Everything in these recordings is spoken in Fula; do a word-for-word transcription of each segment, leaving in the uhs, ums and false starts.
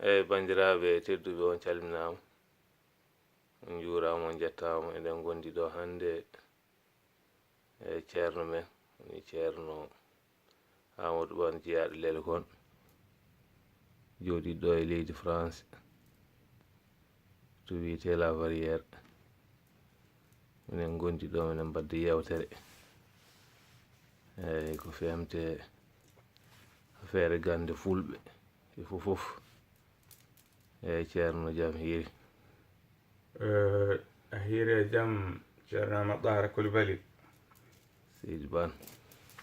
Eyi, banndiraaɓe tedduɓe, on calminaama, on njuuraama, on njettaama. Eɗen ngondi ɗo hannde e ceerno men, woni ceerno Amadou Ɓaan, jeyaaɗo Lelekon, jooɗiiɗo e leydi France, to wiyetee La Varière. Minen ngondi ɗo, minen mbadda yeewtere. Eyi, ko fewte affaire gannde fulɓe e fof fof. Eyi, ceerno, jam hiiri? Eh, a hiiri e jam, ceerno Amadou Tahara Coulibaly. Seydi Baan.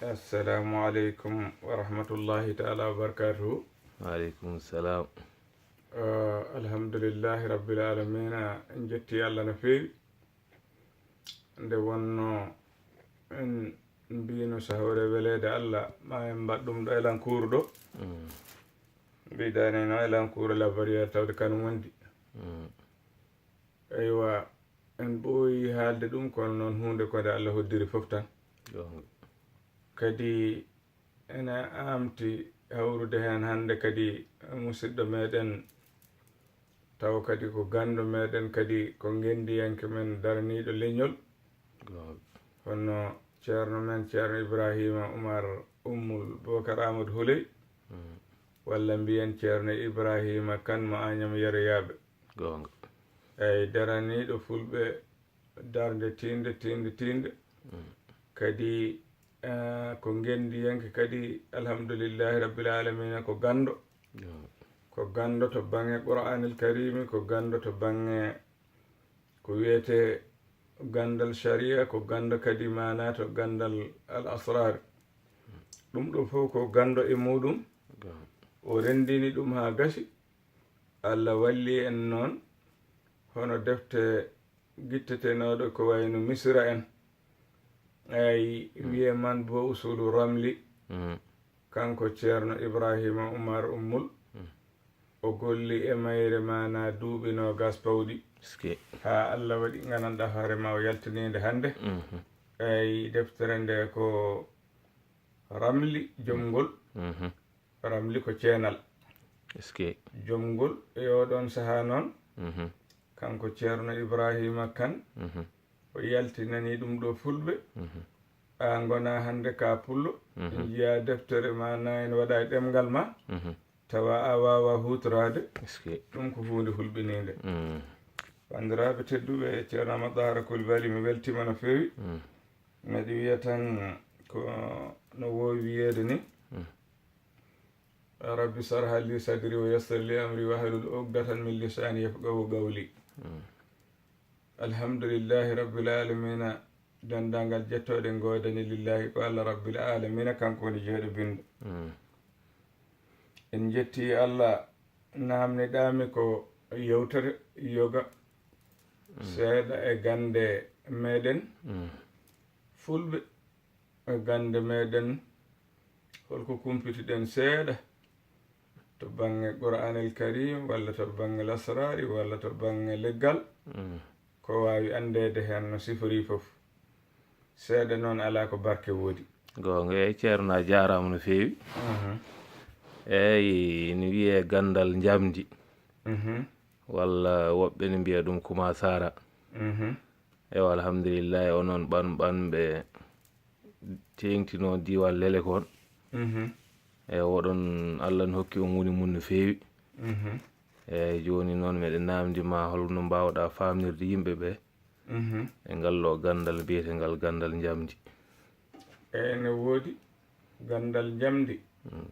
Assalamu aleykum wa rahmatullahi taala wa barakatuhu. Wa aleykum salam. Eh, alhamdulillahi rabbil alamina, en jetti Allah no feewi. Nde wonno en mbino sahore weleede Allah, ma en mbaɗ ɗum ɗo e Lankuuru ɗo. Mm. Mbiɗani no e Lankuuru La Varière tawde kan wondi. Mm. Eywa, en ɓooyi haalde ɗum, kono noon huunde ko nde Allah hoddiri fof tan. Goonga. Kadi ene aamti hawrude heen hannde kadi musidɗo meɗen, taw kadi ko ganndo meɗen, kadi ko ngenndiyanke men daraniiɗo leñol. Goonga. Hono ceerno men, ceerno Ibrahima Oumar Ummul Bokar Amadou Houley, mm, walla mbiyen ceerno Ibrahima Kane mo Agnam Yeroyaaɓe. Goonga. Eyi, daraniiɗo fulɓe darnde tiiɗnde, tiiɗnde, tiiɗnde. Mm. Kadi, eh, ko ngenndiyanke kadi, alhamdulillahi rabbil alamina, ko ganndo. Goonga. Ko ganndo to bannge Qur'aanil Karimi, ko ganndo to bannge ko wiyetee ganndal sharia, ko ganndo kadi maanaa to ganndal al asrar. Ɗum ɗo fof ko ganndo e muɗum. Goonga. O renndini ɗum haa gasi. Allah walli en noon, hono defte gittetenooɗo ko wayno Misra en. Eyi, mm, wiye Manbo Usulu Ramli. Mm. Kanko ceerno Ibrahima Oumar Ummul. Mm. O golli e mayre maanaa duuɓi noogas pawɗi. Eskey. Haa Allah waɗi ngananɗaa hoore ma o yaltiniinde hannde. Mhm. Eyi, deftere nde ko Ramli jom ngol. Mhm. Ramli ko ceenal. Eskey. Jom ngol e oɗon sahaa noon, mhm, kanko ceerno Ibrahima Kane, mhm, o yaltinanii ɗum ɗo fulɓe. Mhm. A ngonaa hannde ka pullo, mhm, njiyaa deftere ma na ene waɗa e ɗemngal ma, mhm, tawa a waawaa huutoraade. Eskey. Ɗum ko huunde hulɓiniinde. Mm. Banndiraaɓe tedduɓe, ceerno Amadou Tahara Coulibaly, mi weltiima no feewi. Mm. Mbeɗa wiya tan ko no woowi wiyeede ni. Mm. Rabbi sarha li sadri wa yassir li amri wahlul uqdatan min lisani yafqahu qawli. Mm. Alhamdulillahi rabbil alamina, denndaangal jettooɗe ngoodani lillahi ko Allah rabbil alamina, kanko woni jeyɗo binndo. Mm. En njetti Allah, naamniɗaami ko yewtere yoga, mm, seeɗa e gannde meɗen, mm, fulɓe. E gannde meɗen, holko kumpitiɗen seeɗa to bannge Qur'aanil Karim, walla to bannge lasraari, walla to bannge leggal? Mm. Ko waawi anndeede heen no sifori fof. Seeɗa noon alaa ko barke woodi. Goonga, eyi, ceerno, a jaaraama no feewi. Mhm. Eyi, ene wiyee ganndal njamndi. Mhm. Walla woɓɓe ne mbiya ɗum kumasaara. Mhm. Ewa, alhamdulillahi, onon ɓan-, ɓanɓe teeŋtinoo diiwaan Lelekon. Mhm. E oɗon, Allah ne hokki on woni mum no feewi. Mhm. Eyi, jooni noon meɗen naamndi ma hol no mbaawɗaa faamnirde yimɓe ɓe, mhm, e ngal ɗo ganndal mbiyeteengal ganndal njamndi. Eyi, ne woodi ganndal njamndi. Mm.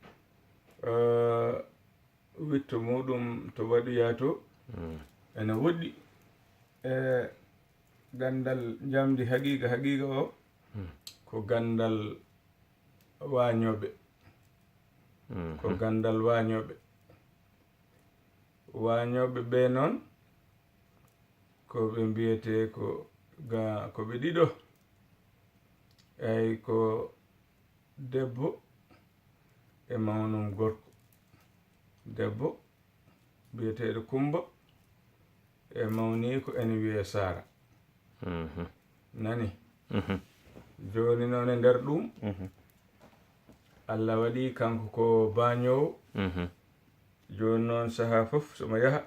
Eh, witto muɗum to waɗoya to, mm, ene woɗɗi. E ganndal njamndi haqiiqa, haqiiqa o, mm, ko ganndal waañooɓe. Mm. Ko ganndal waañooɓe. Waañooɓe ɓe noon, ko ɓe mbiyetee ko ga-, ko ɓe ɗiɗo. Eyi, ko debbo e mawnum gorko. Debbo biyeteeɗo Kummba e mawniiko ene wiyee Saara. Mhm. Nani? Mhm. Jooni noon e nder ɗum, mhm, Allah waɗi kanko ko baañoowo. Mhm. Jooni noon, sahaa fof so mo yaha,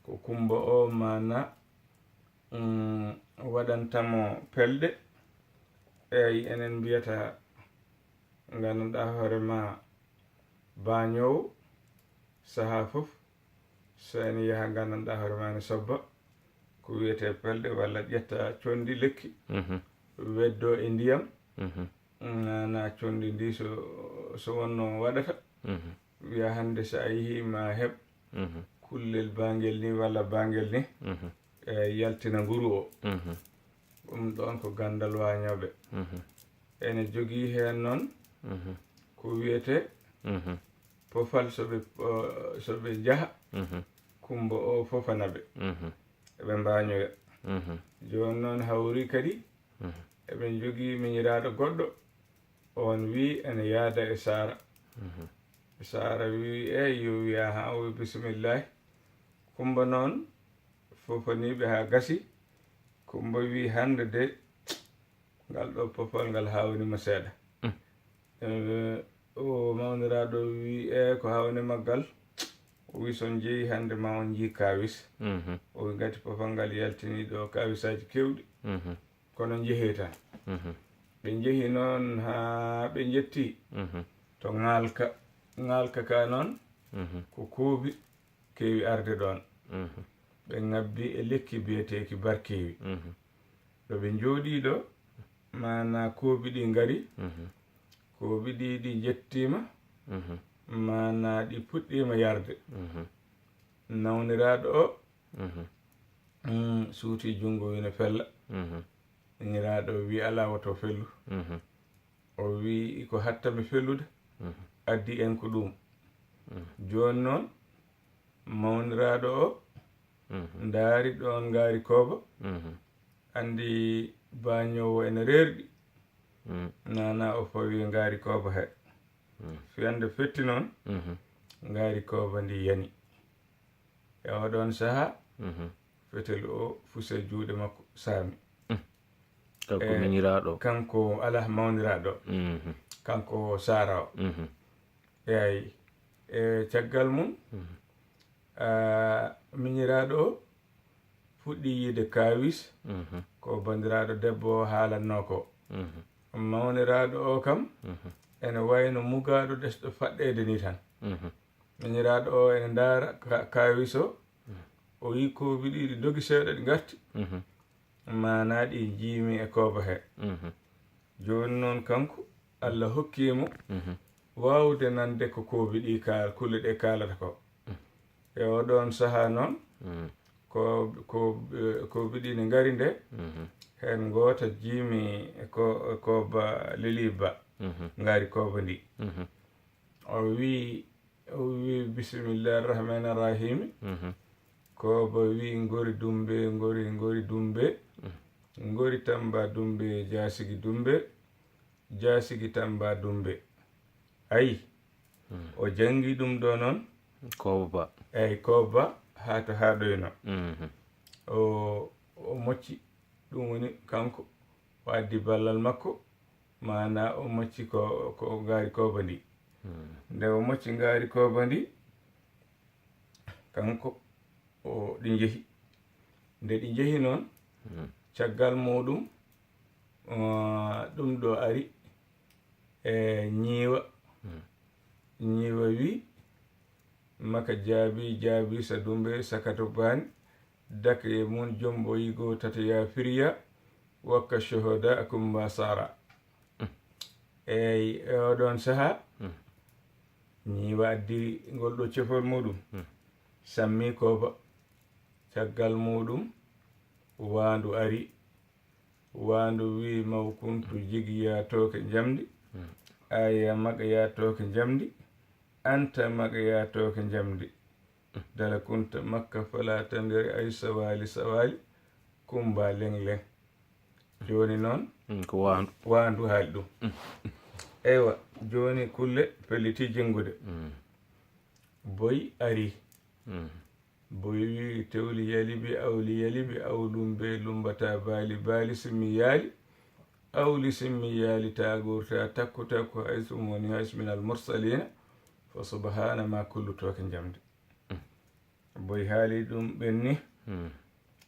ko Kummba o maana, mm, waɗantamo pelɗe. Eey, enen mbiyata, nganndanɗaa hoore ma, baañoowo, sahaa fof, so ene yaha, nganndanɗaa hoore ma ene sobba, ko wiyetee pelɗe, walla ƴetta conndi lekki, weddoo e ndiyam, na, na conndi ndi so, so wonno waɗata. Wiya hannde so a yehii ma heɓ kullel baangel ni walla baangel ni, e yaltina nguru o. Ɗum ɗoon ko ganndal waañooɓe. Ene jogii heen noon ko wiyetee pofal, so ɓe, o, so ɓe njaha, Kummba o fofana ɓe, eɓe mbaañoya. Jooni noon hawri kadi, eɓe njogii miñiraaɗo goɗɗo, oon wii ene yaada e Saara. Saara wii, "Eey," yo wii, "Ahaa," o wii, "Bisimillahi." Kummba noon fofanii ɓe haa gasi. Kummba wii, "Hannde de, ngal ɗo pofal ngal haawnii ma seeɗa." Eh, o mawniraaɗo wii, "E ko haawnii maggal?" O wii, "So on njehii hannde ma on njii kaawis." O wii, "Ngati pofal ngal yaltinii ɗo kaawisaaji keewɗi. Kono njehee tan." Ɓe njehi noon haa ɓe njetti to ŋaalka. Ŋaalka ka noon ko koobi keewi arde ɗoon. Ɓe ŋabbi e lekki biyeteeki barkeewi. Ɗo ɓe njooɗii ɗo, maanaa koobi ɗi ngari, koobi ɗi, ɗi njettiima, maanaa ɗi puɗɗiima yarde. Mawniraaɗo o, mm, suuti junngo wii no fella. Miñiraaɗo wii, "Alaa, woto fellu." O wii, "Ko hatta mi fellude, addi en ko ɗum." Jooni noon, mawniraaɗo o ndaari ɗoon ngaari kooba, anndi baañoowo ene reerɗi. Nana o fawi ngaari kooba he. Fiyande fetti noon, ngaari kooba ndi yani. E oɗoon sahaa, fetel o fusi e juuɗe makko, saami. Kanko, eh, miñiraaɗo. Kanko alaa mawniraaɗo. Kanko Saara o. Eey, e caggal mum, ah, miñiraaɗo o fuɗɗi yiide kaawis ko banndiraaɗo debbo o haalannoo ko. Mawniraaɗo o kam, ene wayno mugaaɗo ɗesɗo faɗɗeede ni tan. Miñiraaɗo o ene ndaara ka-, kaawis o, o yii koobi ɗiɗi ndogi seeɗa, ɗi ngarti. Maanaa ɗi njiimi e kooba he. Jooni noon kanko, Allah hokkii mo waawde nande ko koobi ɗi kaal-, kulle ɗe kaalata ko. E oɗoon sahaa noon, ko, ko, eh, koobi ɗi ne ngari nde, heen ngoota jiimi e ko, e kooba leli ba, ngaari kooba ndi. O wii, o wii, "Bisimillahi rahmani rahimi." Kooba wii, "Ngori dumbe, ngori, ngori dumbe, ngori tamba dumbe, jaasigi dumbe, jaasigi tamba dumbe." Ayi, o janngi ɗum ɗo noon. Kooba. Eey, kooba, haa to haaɗoyno. O, o mocci, ɗum woni kanko, o addi ballal makko, maanaa o mocci ko, ko ngaari kooba ndi. Nde o mocci ngaari kooba ndi, kanko o, ɗi njehi. Nde ɗi njehi noon, caggal muuɗum, ah, ɗum ɗo ari e ñiiwa. Ñiiwa wii, "Maka jaabi, jaabi sa dumbe, sakato baani, dake mun jombo yigo tata ya firiya, wakka shohoda kumba sara." Eey, e oɗoon sahaa, ñiiwa addi ngol ɗo cefol muuɗum, sammi kooba. Caggal muuɗum, waandu ari. Waandu wii, "Maw kuntu jigi yaa tooke njamndi, aya maga yaa tooke njamndi, anta maga yaa tooke njamndi. Dala kunta makka fala tandere ay sawali sawali, kumba leng leng." Jooni noon, mm, ko waandu. Waandu haali ɗum. Mm. Eywa, jooni kulle pelliti jenngude. Mm. Boy ari. Mm. Boy wii, "Tewli yalibi, awli yalibi, awlumbe lumbata baali, baali simmi yaali, awli simmi yaali, taagurta takku takku, haysu moni haysu minal mursalina, Fo subhaana ma kullu tooke njamndi. Boy haali ɗum ɓenni.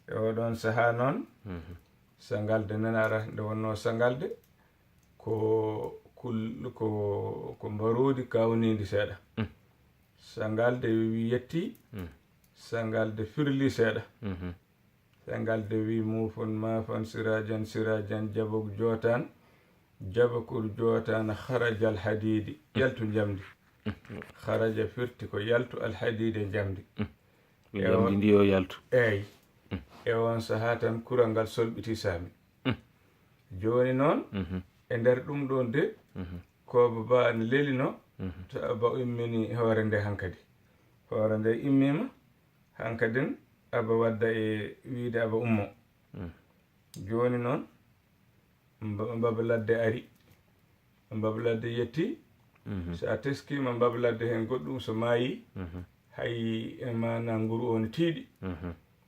E oɗon sahaa noon, sangalde nanaara nde wonnoo sangalde, ko kul-, ko, ko mbaroodi kawniindi seeɗa. Sangalde wi yetti, sangalde firli seeɗa. Sangalde wi muufon maafan siraajan siraajan jabok jootaan, jabakur jootaan harajal hadiidi, yaltu njamndi. Haraja firti ko yaltu alhadiide njamndi. Njamndi ndi yo yaltu. Eey. E oon sahaa tan kural ngal solɓiti saami. Jooni noon, e nder ɗum ɗoon de, Kooba Ba ne lelino, to Aba immini hoore nde hankadi. Hoore nde immiima, hankadin Aba wadda e wiide Aba ummo. Jooni noon, mba-, mbaba ladde ari. Mbaba ladde yetti. So a teskiima mbaba ladde heen goɗɗum so maayi, hay e maana nguru o ne tiiɗi.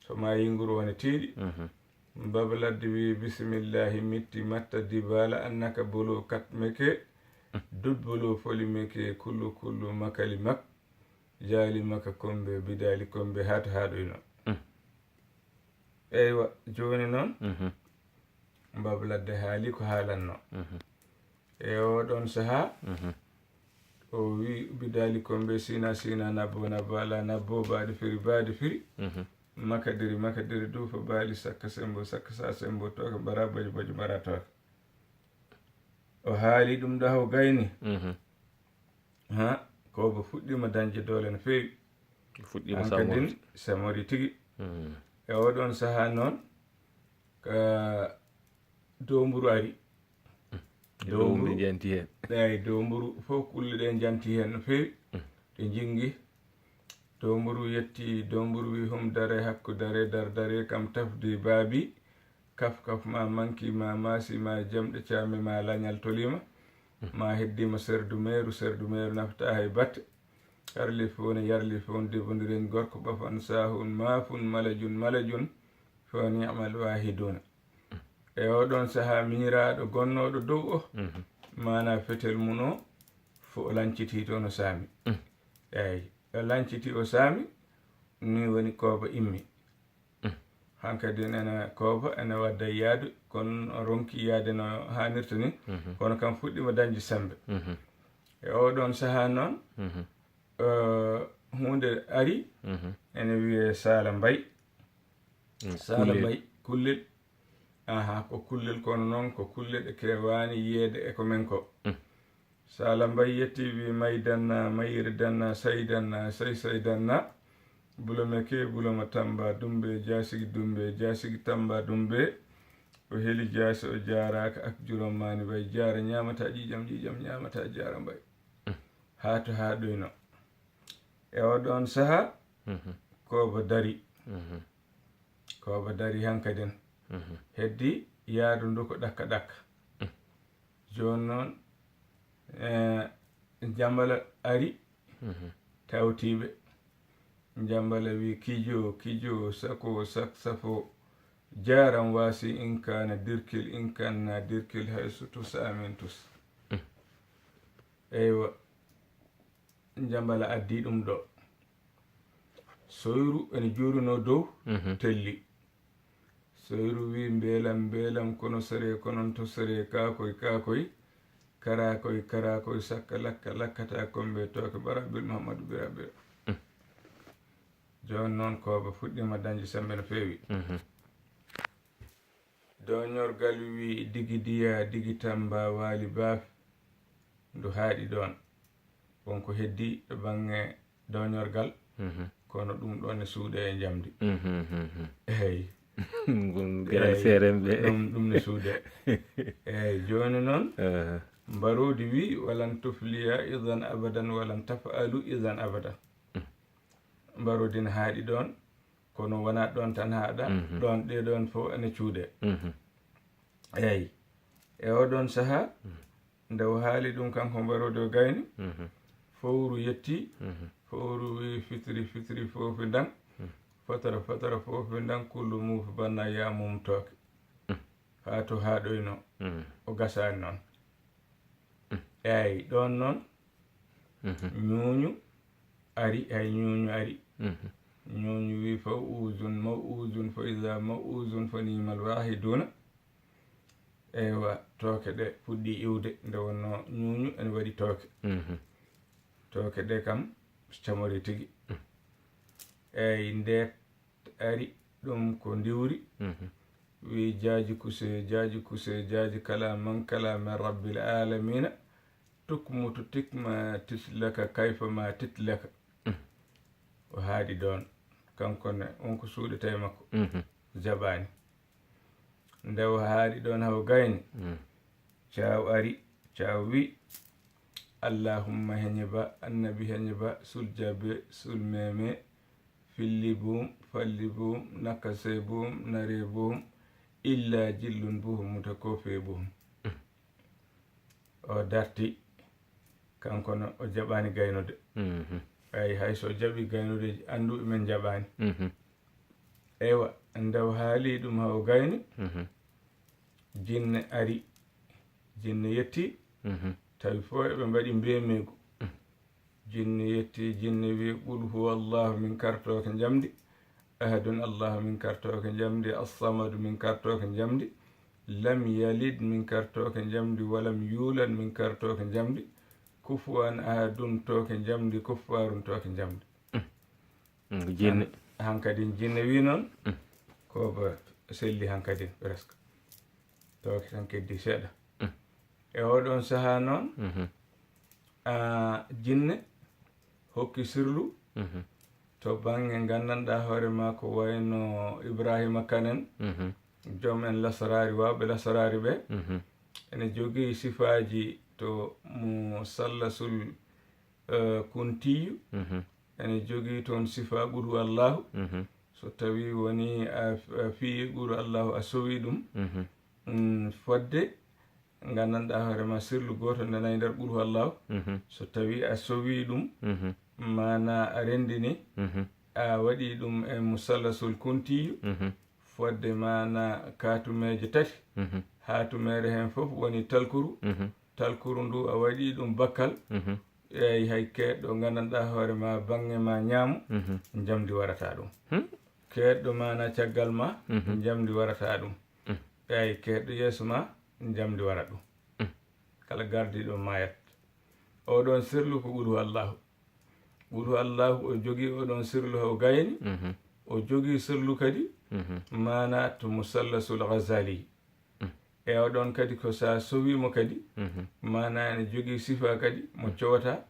So maayi nguru o ne tiiɗi. Mbaba ladde wi, "Bisimillahi, mitti, matta, dibala, annaka, bolo, kat, meke, dut, bolo, foli, meke, kullu, kullu, makali, mak, jaali, maka, kombe, bidali, kombe, haato, haaɗoyno." Eywa, jooni noon, mbaba ladde haali ko haalanno. E oɗon sahaa, o wi, "Bidali kombe sina sina, nabbo nabbo ala nabbo, baadi firi baadi firi, makadiri makadiri, duufa baali sakka sembo sakka sa sembo, tooke mbara baji baji mbara tooke." O haali ɗum ɗo haw gayni. Ha, Kooba fuɗɗiima dañde doole no feewi. Fuɗɗiima samori. Samori tigi. E oɗon sahaa noon, ka doomburu ari. Doomburu njanti heen. Eey, doomburu fof kulle ɗe njanti heen no feewi. Ɗe njingi. Doomburu yetti, doomburu wi, "Hum dare, hakku dare, dar dare, kam tafdi baabi, kaf kaf ma manki ma maasi ma jamɗe caami ma lañal toliima, ma heddiima serdu meeru, serdu meeru nafta hay batte. Karli fof ne yarli fof debondiren gorko ɓafan saahun maafun malajun malajun, fo ni'mal waahiduna." E oɗon sahaa miñiraaɗo gonnooɗo dow o, maana fetel mum o, fo o lañcitii toon o saami. Eey, o lañcitii o saami, ni woni Kooba immi. Hankadi ene Kooba ene wadda yaadu, kono o ronki yaade no haanirta ni, kono kam fuɗɗiima dañde semmbe. E oɗon sahaa noon, eh, huunde ari, ene wiyee Saala Mbay. Saala Mbay, kullel. Aha, ko kullel, kono noon ko kulle ɗe keewaani yiyeede e ko men ko. Saala Mbay yetti wi, "Maydanna, mayirdanna, saydanna, say saydanna, bulomeke, buloma Tamba Dumbe, jaasigi Dumbe, jaasigi Tamba Dumbe, o heli jaasi, o jaaraaka, ak juromaani Mbay, jaara ñaamata ƴiiƴam, ƴiiƴam ñaamata jaara Mbay." Haa to haa ɗoyno. E oɗon sahaa, Kooba dari. Kooba dari hankadin. Heddi yaadu ndu ko ɗakka ɗakka. Jooni noon, eh, Njambala ari, tawtiiɓe. Njambala wi, "Kijo, kijo, sako, sak, safo, jaaram waasi, in kaana dirkil, in kaana dirkil, hay so tus amin tus." Eywa, Njambala addi ɗum ɗo. Soyru ene juurunoo dow, telli. Soyru wi, "Mbeelam, mbeelam, kono sere, konon to sere, kaakoy, kaakoy, karaakoy, karaakoy, sakka, lakka, lakkata, kombe, tooke, barabil, Muhammadu, bira, bira." Jooni noon, Kooba fuɗɗiima dañde semmbe no feewi. Dooñorgal wi, "Digi diya, digi tamba, waali baaf." Ndu haaɗi ɗoon. Won ko heddi e baŋŋe dooñorgal, kono ɗum ɗoon ne suuɗe e njamndi. Eey. Ngun geɗal seeremɓe. Ɗum, ɗum ne suuɗe. Eey, jooni noon, mbaroodi wi, "Walan tufliya idan abadan, walan taf'alu idan abadan." Mbaroodi ne haaɗi ɗoon, kono wonaa ɗoon tan haaɗa, ɗoon, ɗee ɗoon fof ene cuuɗe. Eey, e oɗoon sahaa, nde o haali ɗum kanko mbaroodi o gayni, fowru yetti, fowru wi, "Fitiri, fitiri, foofi ndan, fatara, fatara, foofi ndan, kullu muuf banna ya mum tooke." Haa to haa ɗoyno, o gasaani noon. Eey, ɗoon noon, Ñuuñu ari, hay ñuuñu ari. Ñuuñu wi: "Faw'uuzun maw'uuzun, fa iza maw'uuzun fa ni'mal waahiduna." Eywa, tooke ɗe puɗɗi iwde, nde wonno ñuuñu ene waɗi tooke. Tooke ɗe kam camori tigi. Eyyi, nde ari ɗum ko ndiwri, wi: "Jaaji kuse, jaaji kuse, jaaji kala man kala min rabbil alamina, tukmutu tikma titlaka kayfa ma titlaka." O haaɗi ɗoon, kanko ne, won ko suuɗata e makko, jaɓaani. Nde o haaɗi ɗoon haw gayni, caaw ari, caaw wi: "Allahumma heñe ba, annabi heñe ba, sul jabe, sul meme, filli buum, falli buum, nakase buum, nare buum, illa jillun buhum, mutakofe buhum." O darti, kanko no o jaɓaani gaynude. Ay, hay so o jaɓi gaynude, anndu men jaɓaani. Eywa, nde o haali ɗum haw gayni, jinne ari, jinne yetti, tawi fof eɓe mbaɗi mbeemeegu. Jinne yetti, jinne wi: "Qul huwa Allahu min kartooke njamndi, ahadun Allahu min kartooke njamndi, assamadu min kartooke njamndi, lam yalid min kartooke njamndi, walam yuulad min kartooke njamndi, kufuwan ahadun tooke njamndi, kuffaarun tooke njamndi." Jinne. Hankadin jinne wi noon, ko ba selli hankadin presque. Tooke tan keddi seeɗa. E oɗon sahaa noon, a, jinne hokki sirlu to bannge nganndanɗaa hoore maa ko wayno Ibrahima Kanen, joom en lasaraari, waawɓe lasaraari ɓe. Ene jogii sifaaji to mo sallasul, eh, kuntiyu. Ene jogii toon sifa qul huwa Allahu. So tawi woni a, a fiyi qul huwa Allahu, a sowi ɗum, mm, fodde nganndanɗaa hoore ma sirlu gooto nanayi nder qul huwa Allahu. So tawi a sowi ɗum, maana a renndini, a waɗi ɗum e musallasul kuntiyu, fodde maana kaatumeeje tati, haatumeere heen fof woni talkuru, talkuru ndu a waɗi ɗum bakkal, eyi, hay keedɗo nganndanɗaa hoore ma, baŋŋe ma ñaamo, njamndi warata ɗum. Keedɗo maana caggal ma, njamndi warata ɗum. Eyi, keedɗo yeeso ma, njamndi wara ɗum. Kala gardiiɗo maayat. Oɗon sirlu ko qul huwa Allahu. Qul huwa Allahu, o jogii oɗon sirlu haw gayni, o jogii sirlu kadi, maana to musallasul Ghazali. E oɗon kadi ko sa sowi mo kadi, maana ene jogii sifa kadi mo cowata,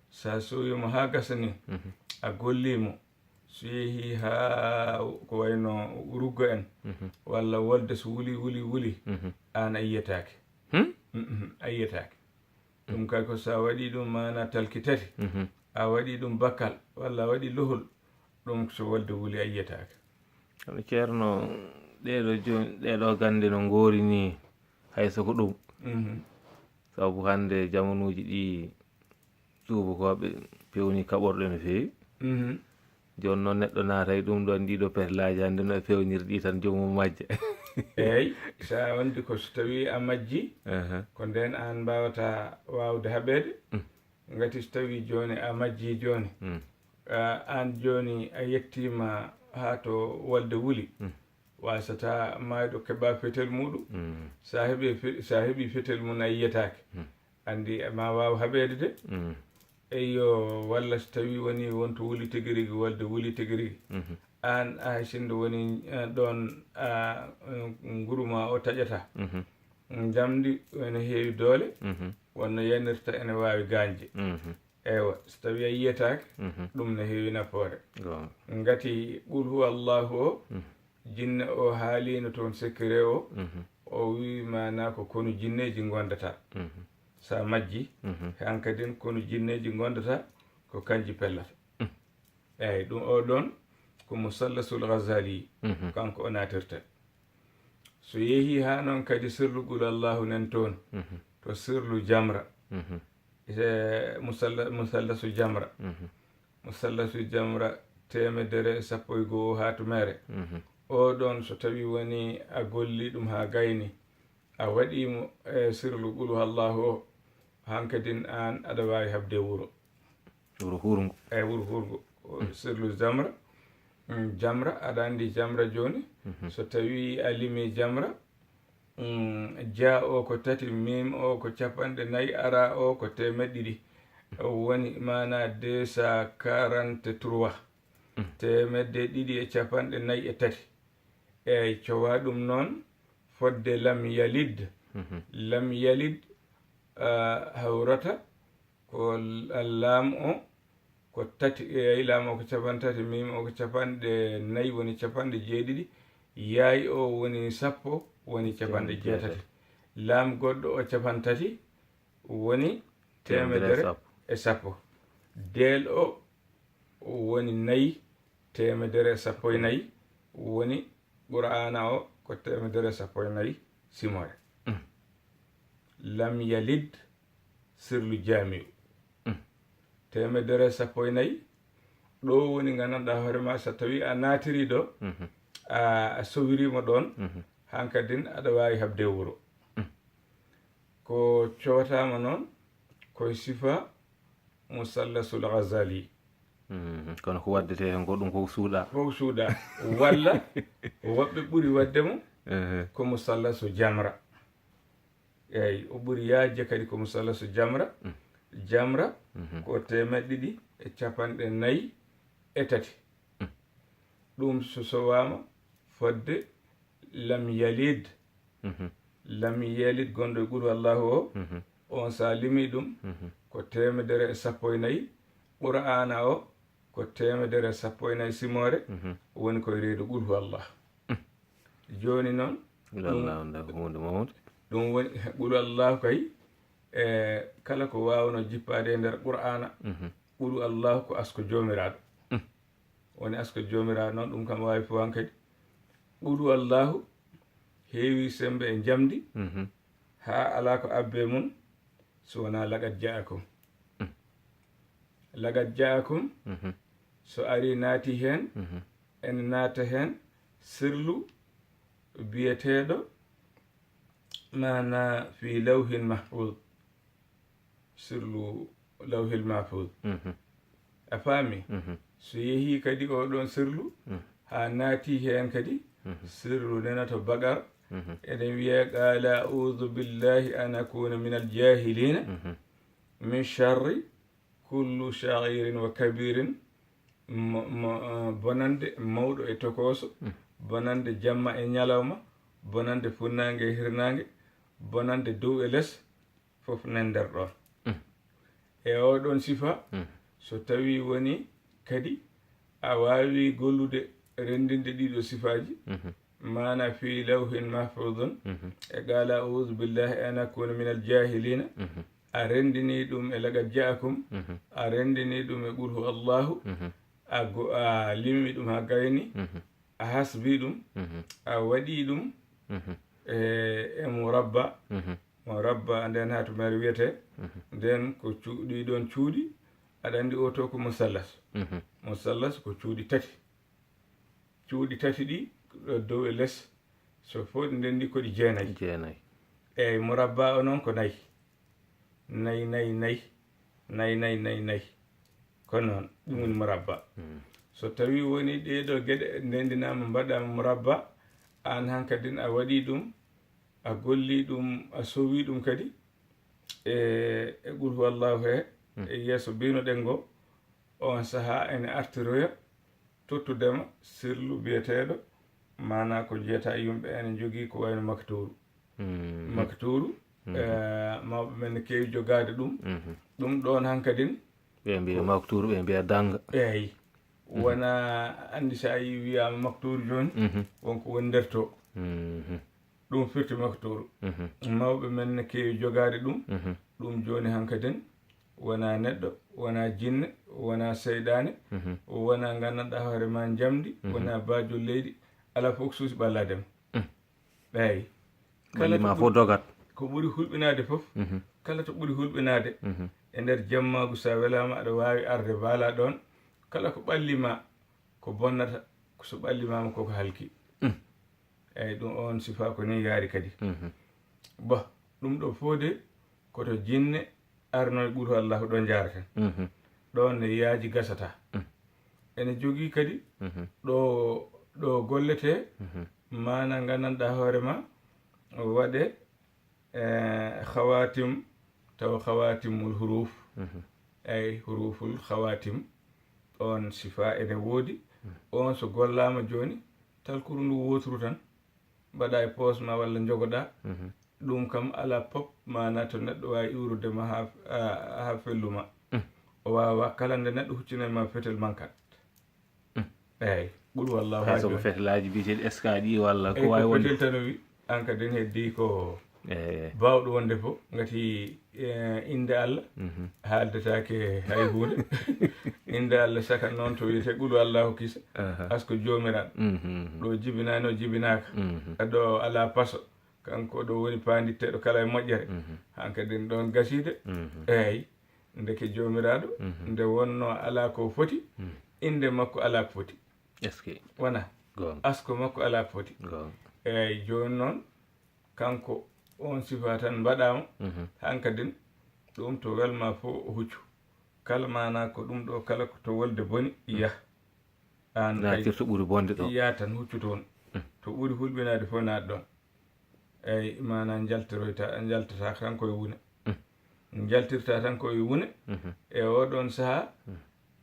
sa sowi mo haa gasa ni, a golli mo, so yehi haa ko wayno ruggo en, walla wolde so wuli, wuli, wuli, aan a yiyetaake. Mm, mm, a yiyetaake. Ɗum kay ko so a waɗi ɗum maana talki tati, a waɗi ɗum bakkal, walla a waɗi lohol, ɗum so wolde wuli a yiyetaake. Kono Ceerno, ɗeeɗo jooni, ɗeeɗo gannde no ngoori ni, hay so ko ɗum. Sabu hannde jamanuuji ɗi, tuubakooɓe pewni kaɓorɗe no feewi. Jooni noon neɗɗo naata e ɗum ɗoon, ɗiɗo petelaaji hannde no e peewniri ɗi tan, joomum majja. Eey, so a wonde ko so tawi a majji, ko ndeen aan mbaawata waawde haɓeede. Ngati so tawi jooni a majji jooni, a, aan jooni a yettiima haa to wolde wuli, waasata maayɗo keɓa fetel muɗum. So a heɓi fe-, so a heɓi fetel mum a yiyetaake. Anndi ma waaw haɓeede de. Eyyo, walla so tawi woni wonto wuli tigi rigi, wolde wuli tigi rigi. Aan, a, hay sinno woni, eh, ɗoon, a, eh, nguru ma o taƴata. Njamndi ene heewi doole, wonno yanirta ene waawi gaañde. Eywa, so tawi a yiyetaake, ɗum ne heewi nafoore. Ngati qul huwa Allahu o, jinne o haaliino toon secret o, o wi maana ko konu jinneeji ngondata. So a majji, hankadin konu jinneeji ngondata, ko kanji pellata. Eyyi, ɗum o ɗoon ko Musallasul Ghazali, kanko o naatirta. So yehi haa noon kadi sirlu qul Allahu nen toon, to sirlu jamra, e musalla-, musallasu jamra, musallasu jamra teemedere e sappo e go'o haatumere. O ɗoon so tawi woni a golli ɗum haa gayni, a waɗi mo e sirlu qul Allahu o, hankadin aan aɗa waawi haɓde wuro. Wuro hurngo. Eyi, wuro hurngo. Sirlu jamra. Mm, jamra, aɗa anndi jamra jooni. So tawi a limi jamra, mm, ja o ko tati, mim o ko capanɗe nayi, ara o ko teemeɗɗe ɗiɗi. Woni maana deux cent quarante-trois. Teemedde ɗiɗi e capanɗe nayi e tati. Eyi, cowa ɗum noon fodde lam yalid. Lam yalid, ah, hawrata ko l-, laam o ko tati, eyi, laam o ko capanɗe tati, mim o ko capanɗe nayi, woni capanɗe jeeɗiɗi, yaay o woni sappo, woni capanɗe jeetati. Laam goɗɗo o capanɗe tati, woni teemedere e sappo. Deel o woni nayi, teemedere e sappo e nayi, woni Qur'aana o ko teemedere e sappo e nayi simoore. Lam yalid, sirlu jaami'u. Teemedere e sappo e nayi, ɗo woni nganndanɗaa hoore ma, so tawi a naatiri ɗo, a, a sowirima ɗoon, hankadin aɗa waawi habde wuro. Ko cowataama noon, koye sifa musallasul Ghazali. Mhm. Kono ko waddete heen ko ɗum ko suuɗa. Ko suuɗa. Walla woɓɓe ɓuri waɗde mo ko musallasu jamra. Eyi, o ɓuri yaajde kadi ko musallasu jamra. Jamra ko teemeɗɗe ɗiɗi e capanɗe nayi e tati. Ɗum so sowaama fodde lam yalid. Lam yalid gonɗo e qul huwallahu o, on so a limi ɗum, ko teemedere e sappo e nayi. Qur'aana o ko teemedere e sappo e nayi simoore, woni koye reedu qul huwallah. Jooni noon, ɗum woni qul huwallahu kay, e kala ko waawno jippaade e nder Qur'aana, qul huwallahu ko asko Joomiraaɗo. Woni asko Joomiraaɗo noon, ɗum kam waawi fof hankadi. Qul huwallahu heewi semmbe e njamndi, haa alaa ko abbe mum so wonaa laqad ja'akum. Laqad ja'akum, so ari naati heen, ene naata heen sirlu biyeteeɗo maana fii lawhin mahfuz. Sirlu lawhil mahfuz. A faami? So yehii kadi oo ɗoon sirlu, haa naati heen kadi, sirlu nana to Baqara, ene wiya, qaala, a'uuzu billaahi an akuuna minal jaahiliina, min sharri kullu saghiirin wa kabiirin, mo, mo, eh, bonande mawɗo e tokooso, bonande jamma e ñalawma, bonande funnaange e hirnaange, bonande dow e les, fof nan nder ɗoon. E oo ɗoon sifa, so tawii woni kadi a waawii gollude renndinde ɗiiɗoo sifaaji, maana fii lawhin mahfuudun, e qaala, a'uuzu billaahi an akuuna minal jaahiliina, a renndinii ɗum e laqad ja'akum, a renndinii ɗum e qul huwallahu, a go-, a limi ɗum haa gayni, a hasbi ɗum, a waɗi ɗum e, e murabba. Murabba nden haa to mere wiyetee, nden ko cuuɗi ɗoon cuuɗi, aɗa anndi oo to ko musallas. Musallas ko cuuɗi tati. Cuuɗi tati ɗi, ɗo dow e les, so fof ɗi ndenndi ko ɗi jeenayi. Jeenayi. Eyi, murabba o noon ko nayi. Nayi, nayi, nayi. Nayi, nayi, nayi, nayi. Ko noon, ɗum woni murabba. So tawii woni ɗee ɗoo geɗe ndenndinaama, mbaɗaama murabba, aan hankadin a waɗii ɗum, a gollii ɗum, a sowii ɗum kadi e, e qul huwallahu he, e yeeso biino ɗen ngo, oon sahaa ene artiroya tottudema sirlu biyeteeɗo, maanaa ko jeyaa yumɓe ene njogii ko wayno maktuuru. Maktuuru, eh, mawɓe men ne keewi jogaade ɗum. Ɗum ɗoon hankadin. Ɓe mbiya maktuuru, ɓe mbiya dannga. Eeyi. Wonaa anndi so a yii wiyaama maktuuru jooni, won ko woni nder to. Ɗum firti maktuuru. Mawɓe men ne keewi jogaade ɗum. Ɗum jooni hankadin wonaa neɗɗo, wonaa jinne, wonaa seyɗaane, wonaa nganndanɗaa hoore ma njamndi, wonaa baajol leydi, alaa fof ko suusi ɓallaade ma. Eeyi. Kala to ɓuri, fof dogat. Ko ɓuri hulɓinaade fof, kala to ɓuri hulɓinaade, e nder jemmaagu so a welaama aɗa waawi arde mbaalaa ɗoon, kala ko ɓalli ma ko bonnata, ko so ɓallimaama ko ko halki. Eeyi, ɗum oon sifaa ko nii yaari kadi. Bon, ɗum ɗo fof de ko to jinne arno e qul huwallahu ɗo njaarata. ɗoon ne yaaji gasata. Ene jogii kadi ɗo ɗo golletee, maana nganndanɗaa hoore ma waɗe e khawaatim, taw khawaatimul huruuf, ay huruuful khawaatim, oon sifaa ene woodi. Oon so gollaama jooni, talkuru ndu wooturu tan, mbaɗa e poos ma walla njogoɗa. Ɗum kam alaa pop maana to neɗɗo waawi iwrude ma haa haa felluma. O waawa kala nde neɗɗo huccina ma fetel mankat. Eeyi, qul huwallahu. Hay so ko ahad. Fetelaaji biyeteeɗi S K ɗi walla ko. Eeyi, waawi ko wonde fetel tan o wi, aan kadi ne heddii ko. Eeyi. Baawɗo wonde fof ngati, eh, innde Allah haaldetaake hay huunde. Innde Allah sakat noon to wiyetee qul huwallahu kisa. Aha. Asko joomiraaɗo. Ɗo jibinaani o jibinaaka. Ɗo alaa paso. Kanko ɗo woni paanditteeɗo kala e moƴƴere. Hankadin ɗoon gasiide. Eeyi, ndeke joomiraaɗo nde wonnoo alaa ko foti, innde makko alaa ko foti. Est-ce que? Wona. Goonga. Asko makko alaa ko foti. Goonga. Eeyi, jooni noon kanko oon sifaa tan mbaɗaama. Hankadin ɗum to welma fof o huccu. Kala maana ko ɗum ɗo kala ko to wolde boni yah. Aan kay naatirto ɓuri bonde ɗo. Yah tan huccu toon. To ɓuri hulɓinaade fof naat ɗoon. Eeyi, maana njaltiroyta, njaltata tan koye wune. Njaltirta tan koye wune. E oo ɗoon sahaa,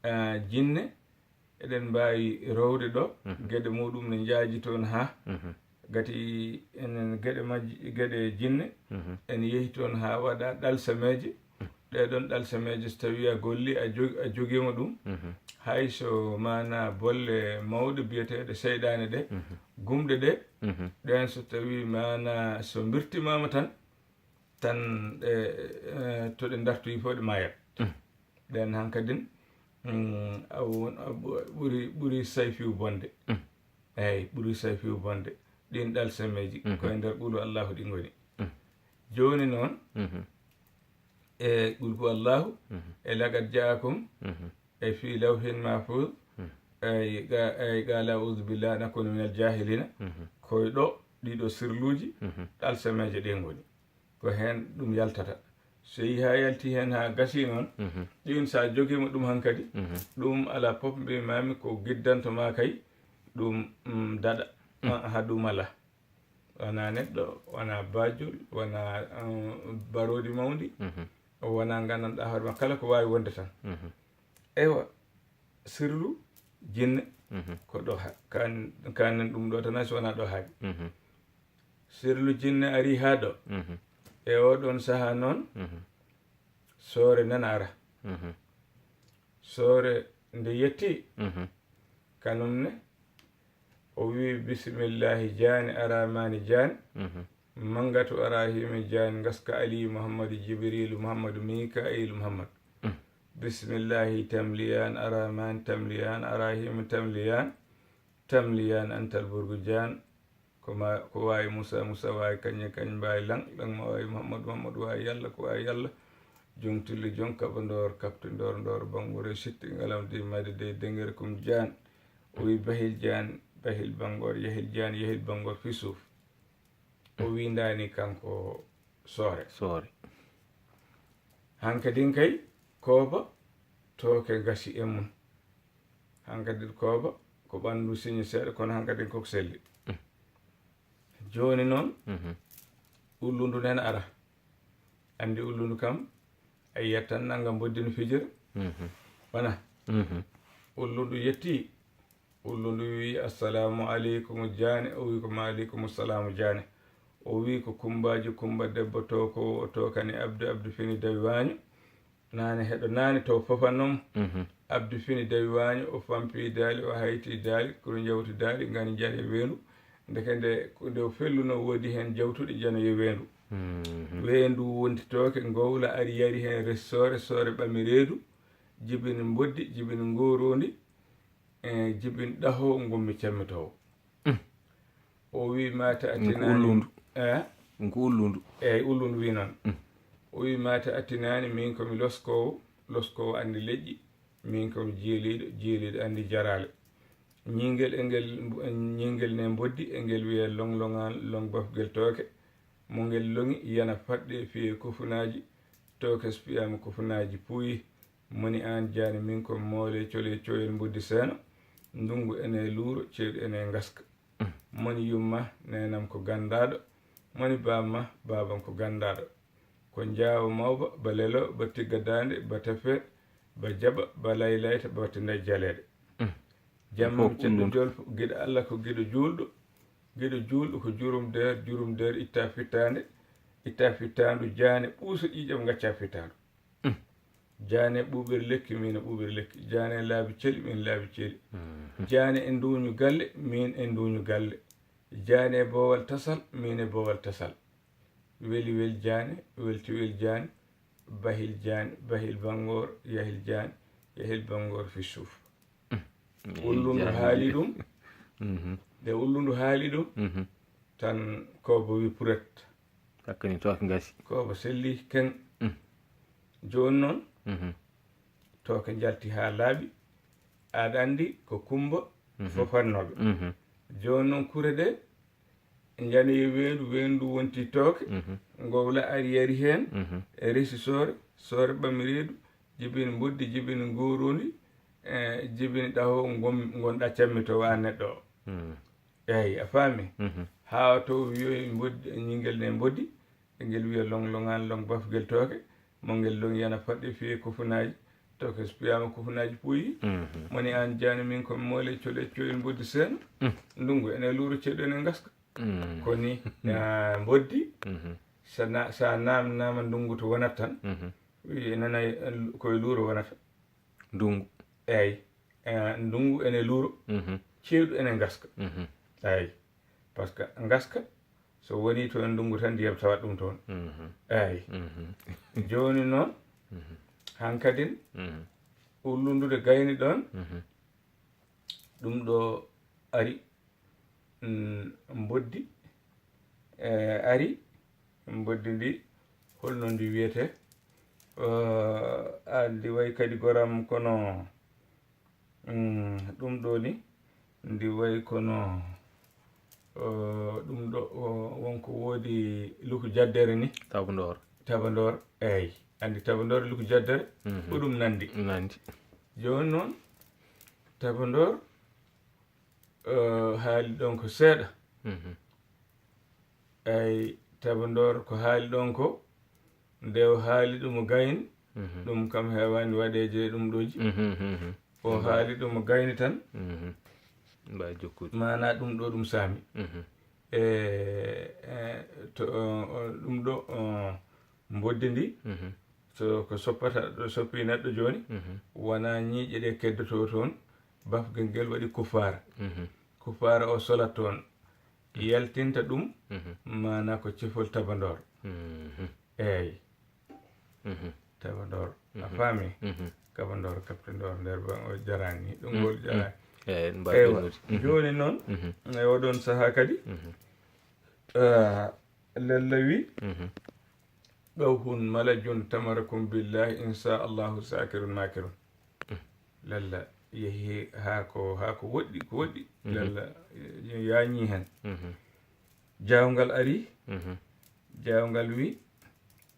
ah, jinne, eɗen mbaawi rowde ɗo, geɗe muɗum ne njaaji toon haa. Gati enen geɗe majji, geɗe jinne, en yehi toon haa waɗa ɗalsameeje. Ɗee ɗoon ɗalsameeje, so tawii a golli, a jog-, a jogiima ɗum, hay so maana bolle mawɗe biyeteeɗe seyɗaane ɗe, gumɗe ɗe, ɗeen so tawii maana so mbirtimaama tan, tan ɗe, eh, to ɗe ndartoyi fof ɗe maayat. Ɗeen hankadin, mm, a won-, a ɓu-, ɓuri, ɓuri sayfiw bonde. Eeyi, ɓuri sayfiw bonde. Ɗiin ɗalsameeji ko e nder qulu Allahu ɗi ngoni. Jooni noon, e qul huwa Allahu, e laqad jaakum, e fii lawhin mahfuz, e ga-, e qala a'udhu billahi an akuna minal jahilina. Koye ɗo ɗiɗo sirluuji, ɗalsameeje ɗe ngoni. Ko heen ɗum yaltata. So yehii haa yalti heen haa gasii noon, ɗiin so a jogiima ɗum hankadi, ɗum alaa pop mbiimaami ko giddanto maa kay, ɗum, mm, daɗa. Ah, haa ɗum alaa. Wonaa neɗɗo, wonaa baajol, wonaa, um, baroodi mawndi, wonaa nganndanɗaa hoore ma kala ko waawi wonde tan. Eywa, sirlu jinne ko ɗo ha-, kaan-, kaanen ɗum ɗo tan, hay so wonaa ɗo haaɗi. Sirlu jinne arii haa ɗo. E oo ɗoon sahaa noon, soore nana ara. Soore nde yettii, kanum ne, o wii, "Bismillaahi jaani, araamaani jaani, mangatu araahimi jaani, ngaska Alii Muhammadu Jibiriilu Muhammadu Miikaa'iilu Muhammadu. Bismillaahi tamliyaan, araamaani tamliyaan, araahimi tamliyaan, tamliyaan antal burgu jaan." Ko ma, ko waawi Muusa, Muusa waawi Kañe, Kañe mbaawi Laŋ, Laŋ ma waawi Muhammadu, Muhammadu waawi Yalla, ko waawi Yalla. Joŋ Tulli, joŋ Kaɓandoor, Kaɓtindoor, Ndoor, Banngoore, Sitti, Ngalam, Dey, Mayde, Dey, Deŋere, Kum Jaan. O wii, "Bahil Jaan, Bahil Banngoor, Yahil Jaan, Yahil Banngoor fii suuf." O wiindaani kanko Soore. Soore. Hankadin kay, kooba, tooke ngasi e mum. Hankadi kooba ko ɓanndu siñi seeɗa, kono hankadi koko selli. Jooni noon, ullundu nena ara. Anndi ullundu kam, a yiyat tan nannga mboddi no fijira. Wona? Ullundu yettii, ullundu wii, "Assalaamu aleykum Jaane." O wii ko, "Maaleykum salaamu Jaane." O wii ko, "Kumbaji, Kumba debbo tookowo, o tookani Abdu, Abdu fini dawi waaño." Naane heɗo naane to fofannomo. Abdu fini dawi waaño, o fampi daali, o hayti daali, kuru njawti daali, ngani njani e weendu. Ndeke nde, nde o felluno woodi heen jawtuɗi njano e weendu. Weendu wonti tooke, ngowla ari yari heen ressoore, soore ɓami reedu, jibini mboddi, jibini ngooroondi, e jibini ɗaho ngummi cemmitoowo. O wii, "Mata a tinaani." Ullundu. Eh? Ɗum ko ullundu. Eeyi, ullundu wii noon. O wii, "Mata a tinaani, min ko mi loskoowo, loskoowo anndi leƴƴi, min ko mi jiiliiɗo, jiiliiɗo anndi jaraale. Ñiingel e ngel, ñiingel ne mboddi, e ngel wiyee loŋ-loŋaan, loŋ bafgel tooke. Mo ngel loŋi yana faɗɗe fiyee kofunaaji, tooke so fiyaama kofunaaji puuyi, Moni aan jaani min ko moole cole coyen mboddi seeno, ndungu ene luuro, ceeɗu ene ngaska. Moni yumma neenam ko ganndaaɗo, moni baamma baabam ko ganndaaɗo. Ko njaawo mawba, ba lelo, ba tigga daande, ba tafe, ba jaɓa, ba laylayta, ba tinda jaleeɗe. Jammam ceɗɗo jolfo, giɗo Allah ko giɗo juulɗo. Giɗo juulɗo ko jurum deer, jurum deer itta fittaande, itta fittaandu jaane ɓuuso ƴiiƴam ngacca fittaandu. Jaane ɓuuɓir lekki, min e ɓuuɓir lekki. Jaane laabi celi, min laabi celi. Jaane e nduuñu galle, min e nduuñu galle. Jaane e boowal tasal, min e boowal tasal. Weli wel jaane, welti wel jaane, bahil jaane, bahil banngoor, yahil jaane, yahil banngoor fi suuf. Ullundu haali ɗum, nde ullundu haali ɗum, tan kooba wi puret. Hakkani tooke ngasi. Kooba selli ken. Jooni noon, tooke njalti haa laaɓi. Aɗa anndi ko Kumba fofannooɓe. Jooni noon kure ɗe njanoyi weendu, weendu wonti tooke, ngowla ari yari heen, e resi soore, soore ɓami reedu, jibini mboddi, jibini ngoorundi, e jibini ɗaho ngon-, ngonɗa cammi to wa neɗɗo o. Eeyi, a faami? Haa to wiyoyi mboddi, ñingel ne mboddi, ngel wiya long longaan, long bafgel tooke, mo ngel long yana fadde fiye kufunaaji, tooke so piyaama kufunaaji puyi. Moni aan jaani min ko moole cole coyen mboddi seeno, ndungu ene luuro ceeɗu ene ngaska. Ko ni, ah, mboddi, sa na-, sa naamnaama ndungu to wonat tan, wi nana koye luuro wonata. Ndungu. Eeyi, eh, ndungu ene luuro, ceeɗu ene ngaska. Eeyi, par ce que ngaska, so woni toon ndungu tan, ndiyam tawat ɗum toon. Eeyi. Jooni noon, hankadin, ullundude gayni ɗoon, ɗum ɗo ari, mm, mboddi, eh, ari, mboddi ndi, holno ndi wiyetee? Eh, a, ndi wayi kadi goram kono, mm, ɗum ɗo ni, ndi wayi kono, eh, ɗum ɗo, o, wonko woodi luku jaddere ni. Tabandoor. Tabandoor, eeyi. Anndi tabandoor, luku jaddere, ko ɗum nanndi. Nanndi. Jooni noon, tabandoor, eh, haali ɗoon ko seeɗa. Eeyi, tabandoor ko haali ɗoon ko, nde o haali ɗum o gayni, ɗum kam heewaani waɗeede e ɗum ɗooji. O haali ɗum o gayni tan. Mbaa jokkude. Maanaa ɗum ɗo ɗum saami. E, e, to, o, o, ɗum ɗo, o, mboddi ndi, so ko soppata, ɗo soppi neɗɗo jooni, wonaa ñiiƴe ɗe keddotoo toon, bafgel ngel waɗi kufaara. Kufaara o solat toon, yaltinta ɗum, maanaa ko cifol tabandoor. Eeyi. Tabandoor. A faami? Kabandoor, kaptindoor, nder ba o jaraani, ɗum ngol jaraani. Eeyi, en mbaawi Eywa, ɗum. Jooni noon, e oɗon sahaa kadi, ah, Lella wi, "Ɗawhun malajun tamarakum billahi, insha Allahu sakirun makirun." Lella yehi haa ko, haa ko woɗɗi, ko woɗɗi. Lella, eh, yaañi heen. Jaawngal ari, jaawngal wi,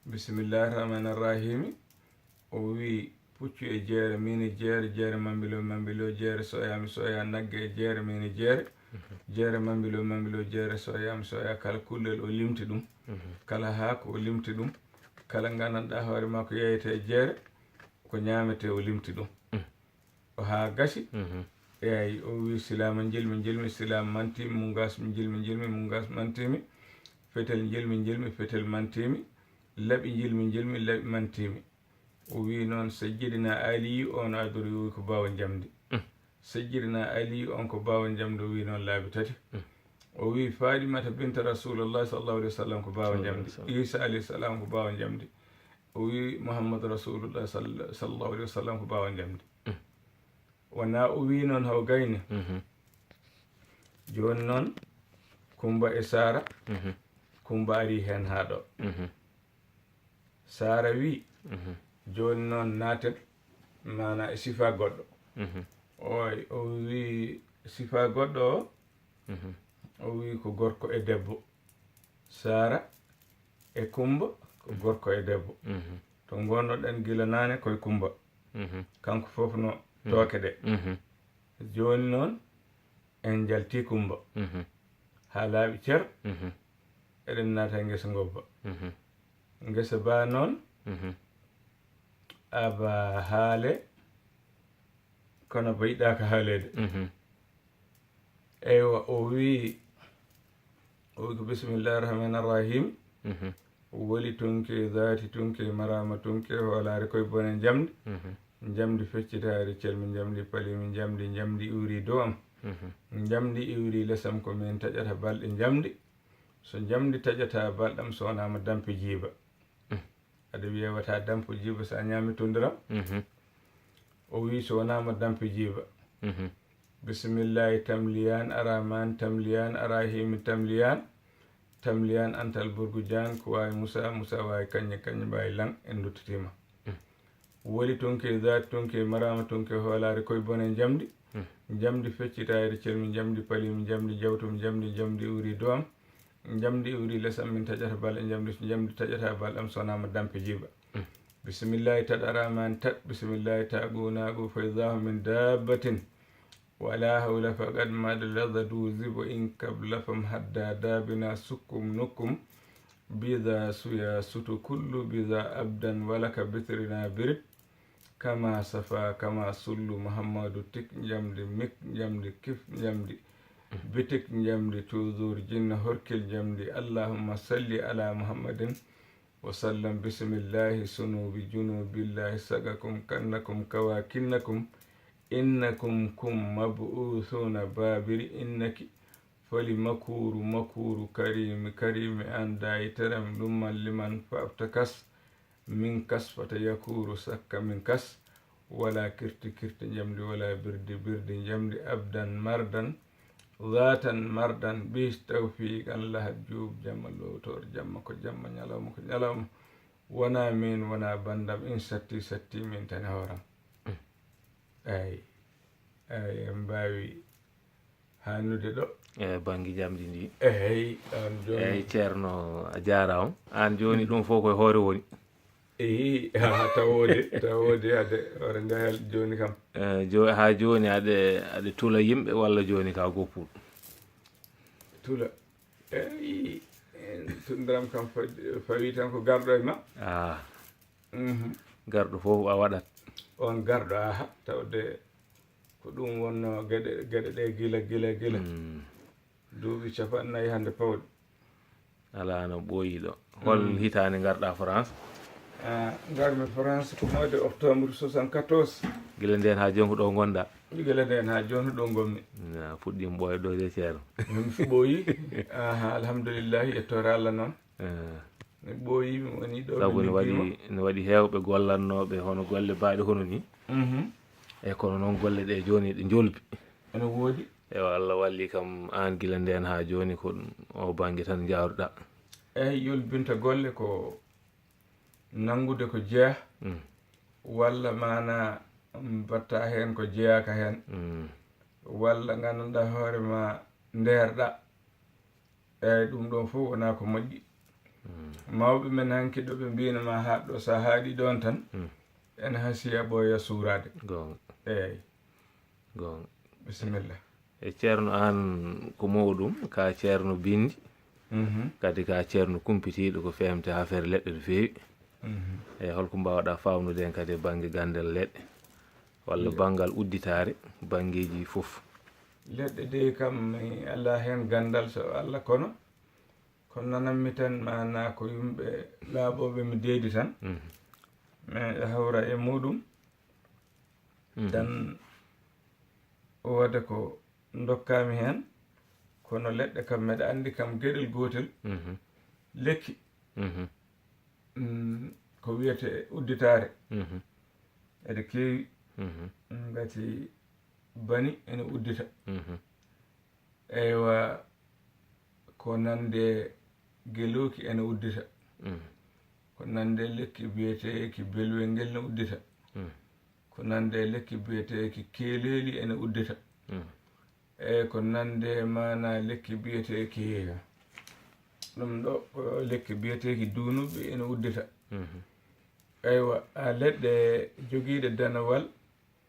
"Bismillahi rahmani rahimi." O wi, "Puccu e jeere, min e jeere, jeere mambilo, mambilo, jeere soya, mi soya, nagge e jeere, min e jeere, jeere mambilo, mambilo, jeere soya, mi soya." Kala kullel o limti ɗum, kala haako o limti ɗum, kala nganndanɗaa hoore maa ko yeeyete e jeere, ko ñaamete o limti ɗum. O haa gasi, eeyi, o wi, "Silaama njilmi, njilmi, silaama mantimi, mungas njilmi, njilmi, mungas mantimi, fetel njilmi, njilmi, fetel mantimi, laɓi njilmi, njilmi, laɓi mantimi." O wi noon, Sayyidina Aliyu on adori wi ko baawo njamndi. Sayyidina Aliyu on ko baawo njamndi, o wi noon laabi tati. O wi Faaɗimata binta Rasuulullahi sallallahu alayhi wa sallam ko baawo njamndi. Iisa alayhi salaam ko baawo njamndi. O wi Muhammadu Rasuulullahi sall-, sallallahu alayhi wa sallam ko baawo njamndi. Wonaa o wi noon haw gayni. Jooni noon, Kumba e Saara, Kumba ari heen haa ɗo. Saara wi, "Jooni noon naaten, maanaa e sifaa goɗɗo." Oy, o wi sifaa goɗɗo o, o wi ko gorko e debbo. Saara e Kumba ko gorko e debbo. To ngonnoɗen gila naane koye Kumba. Mhm. Kanko fof no tooke ɗe. Mhm. Jooni noon, en njaltii Kummba. Mhm. Haa laaɓi cer, mhm, eɗen naata e ngesa Ngobba. Mhm. Ngesa Ba noon, mhm, aba haale, kono ba yiɗaaka haaleede. Mhm. Eywa, o wii, o wii ko bismillahi rahmani rahim. Mhm. Woli tunke, zaati tunke, marama tunke, hoolaare koye bone njamndi. Mhm. Njamndi feccitaari, celmi njamndi, palimi njamndi, njamndi iwri dow am. Mhm. Njamndi iwri les am, ko min taƴata balɗe njamndi. So njamndi taƴata balɗe am, so wonaa mo dampe jiiba. Mm. Aɗa wiyee wata dampo jiiba, so a ñaami tundiram. Mhm. O wii so wonaa mo dampe jiiba. Mhm. Bisimillahi tamliyan, arahman tamliyan, arahimi tamliyan, tamliyan antal burgu jaan, ko waawi Musa, Musa waawi kañe, kañe mbaawi lan, en nduttitima. Mm. Woli tunke, zaati tunke, marama tunke, hoolaare koye bone njamndi. Mm. Njamndi feccitaari, celmi njamndi, palimi njamndi, jawtumi njamndi, njamndi iwri dow am. Njamndi iwri les am, min taƴata balɗe njamndi, so njamndi taƴata balɗe am, so wonaa mo dampe jiiba. Mm. Bisimillahi taɗ arahmani taɗ, bisimillahi tagu nagu, fa izahu min dabbatin. Wala hawla faqad mad ladadu zibo in kabla fam hadda dabina sukkum nukkum. Biza suya sutu kullu biza abdan walaka bitrina birit. Kama safa, kama sullu, Muhammadu tik njamndi, mik njamndi, kif njamndi, bitik njamndi, toujours jinna horkil njamndi. Allahumma salli ala Muhammadin wa sallam. Bisimillahi sunubi junubillahi sagakum kannakum kawa kinnakum. Innakum kum mabu'uthuna babiri innaki. Foli makuuru, makuuru, karimi, karimi, an dayi terem, lumman liman, fabta kas, min kas, fata yakuuru, sakka min kas, wala kirti, kirti njamndi, wala birdi, birdi njamndi, abdan, mardan, zatan, mardan, bis, tawfiqan, lahad, juub, jamma, lowtoor, jamma, ko jamma, ñalawma, ko ñalawma, wona min, wona banndam, in satti, satti min tan e hooram. Eyi, eyi, en mbaawi hannude ɗo. E bannge njamndi ndi. Eyi, on jooni. Eyi, Ceerno, a jaaraama. Aan jooni ɗum fof ko e hoore woni. Eyi, ha, tawode, tawode, ade, hoore ngayal jooni kam. E, jo-, haa jooni aɗe, aɗe tula yimɓe walla jooni ka goppuɗo? Tula. Eyi, en tundiram kam fa-, fawi tan ko garɗo e ma. Ah. Mhm. Garɗo fof a waɗat. On garɗo, aha, tawde ko ɗum wonno geɗe, geɗe ɗe gila, gila, gila. Mm. Duuɓi capanɗe nayi hannde pawɗi. Alaa no ɓooyi ɗo. Hol hitaande ngarɗa France? Ah, ngarmi France ko mois de octobre soixante-quatorze. Gila ndeen haa jooni ko ɗo ngonɗa? Gila ndeen haa jooni ɗo ngonmi. Na fuɗɗiima ɓooyde ɗo de, Ceerno. Mi ɓooyi. Aha, alhamdulillahi, yettoore Allah noon. Eh. Mi ɓooyi, mi woni ɗo, sabu ɓe ne waɗi, liggiima. Ne waɗi heewɓe gollannooɓe hono golle baaɗe hono ni. Mhm. E kono noon golle ɗe jooni ɗe njolbi. Ene woodi. Ewa, Allah walli kam aan gila ndeen haa jooni ko o bannge tan njaaruɗa. Eyi, yolbinta golle ko nanngude ko jeyaa, mm, walla maanaa mbaɗta heen ko jeyaaka heen, mm, walla nganndanɗaa hoore ma ndeerɗa. Eyi, ɗum ɗoon fof wonaa ko moƴƴi. Mm. Mawɓe men hanki ɗo ɓe mbiyno ma haaɗ ɗo, so a haaɗi ɗoon tan, mm, ene hasiya ɓooya suuraade. Goonga. Eyi. Goonga. Bisimilla. E Ceerno, aan ko mawɗum, ka Ceerno binndi, mhm, kadi ka Ceerno kumpitiiɗo ko feewte affaire leɗɗe no feewi. Mhm. E holko mbaawɗa faamnude en kadi e bannge ganndal leɗɗe, walla le- banngal udditaare, banngeeji fof? Leɗɗe de kam, mi alaa heen ganndal so Allah, kono ko nanammi tan, maanaa ko yimɓe laaɓooɓe mi deedi tan. Mhm. Mi hawra e muɗum. Mhm. Tan wooda ko ndokkaami heen, kono leɗɗe kam, meɗa anndi kam geɗel gootel. Mhm. Lekki. Mhm. Mm, ko wiyetee udditaare. Mhm. Eɗe keewi. Mhm. Ngati bani ene uddita. Mhm. Eywa, ko nande gelooki ene uddita. Mm. Ko nande lekki biyeteeki belwel ngel ne uddita. Mm. Ko nande lekki biyeteeki keeleeli ene uddita. Mm. E ko nande maana lekki biyeteeki, ɗum ɗo ko lekki biyeteeki duunuɓe ene uddita. Mhm. Eywa, a leɗɗe jogiiɗe danawal,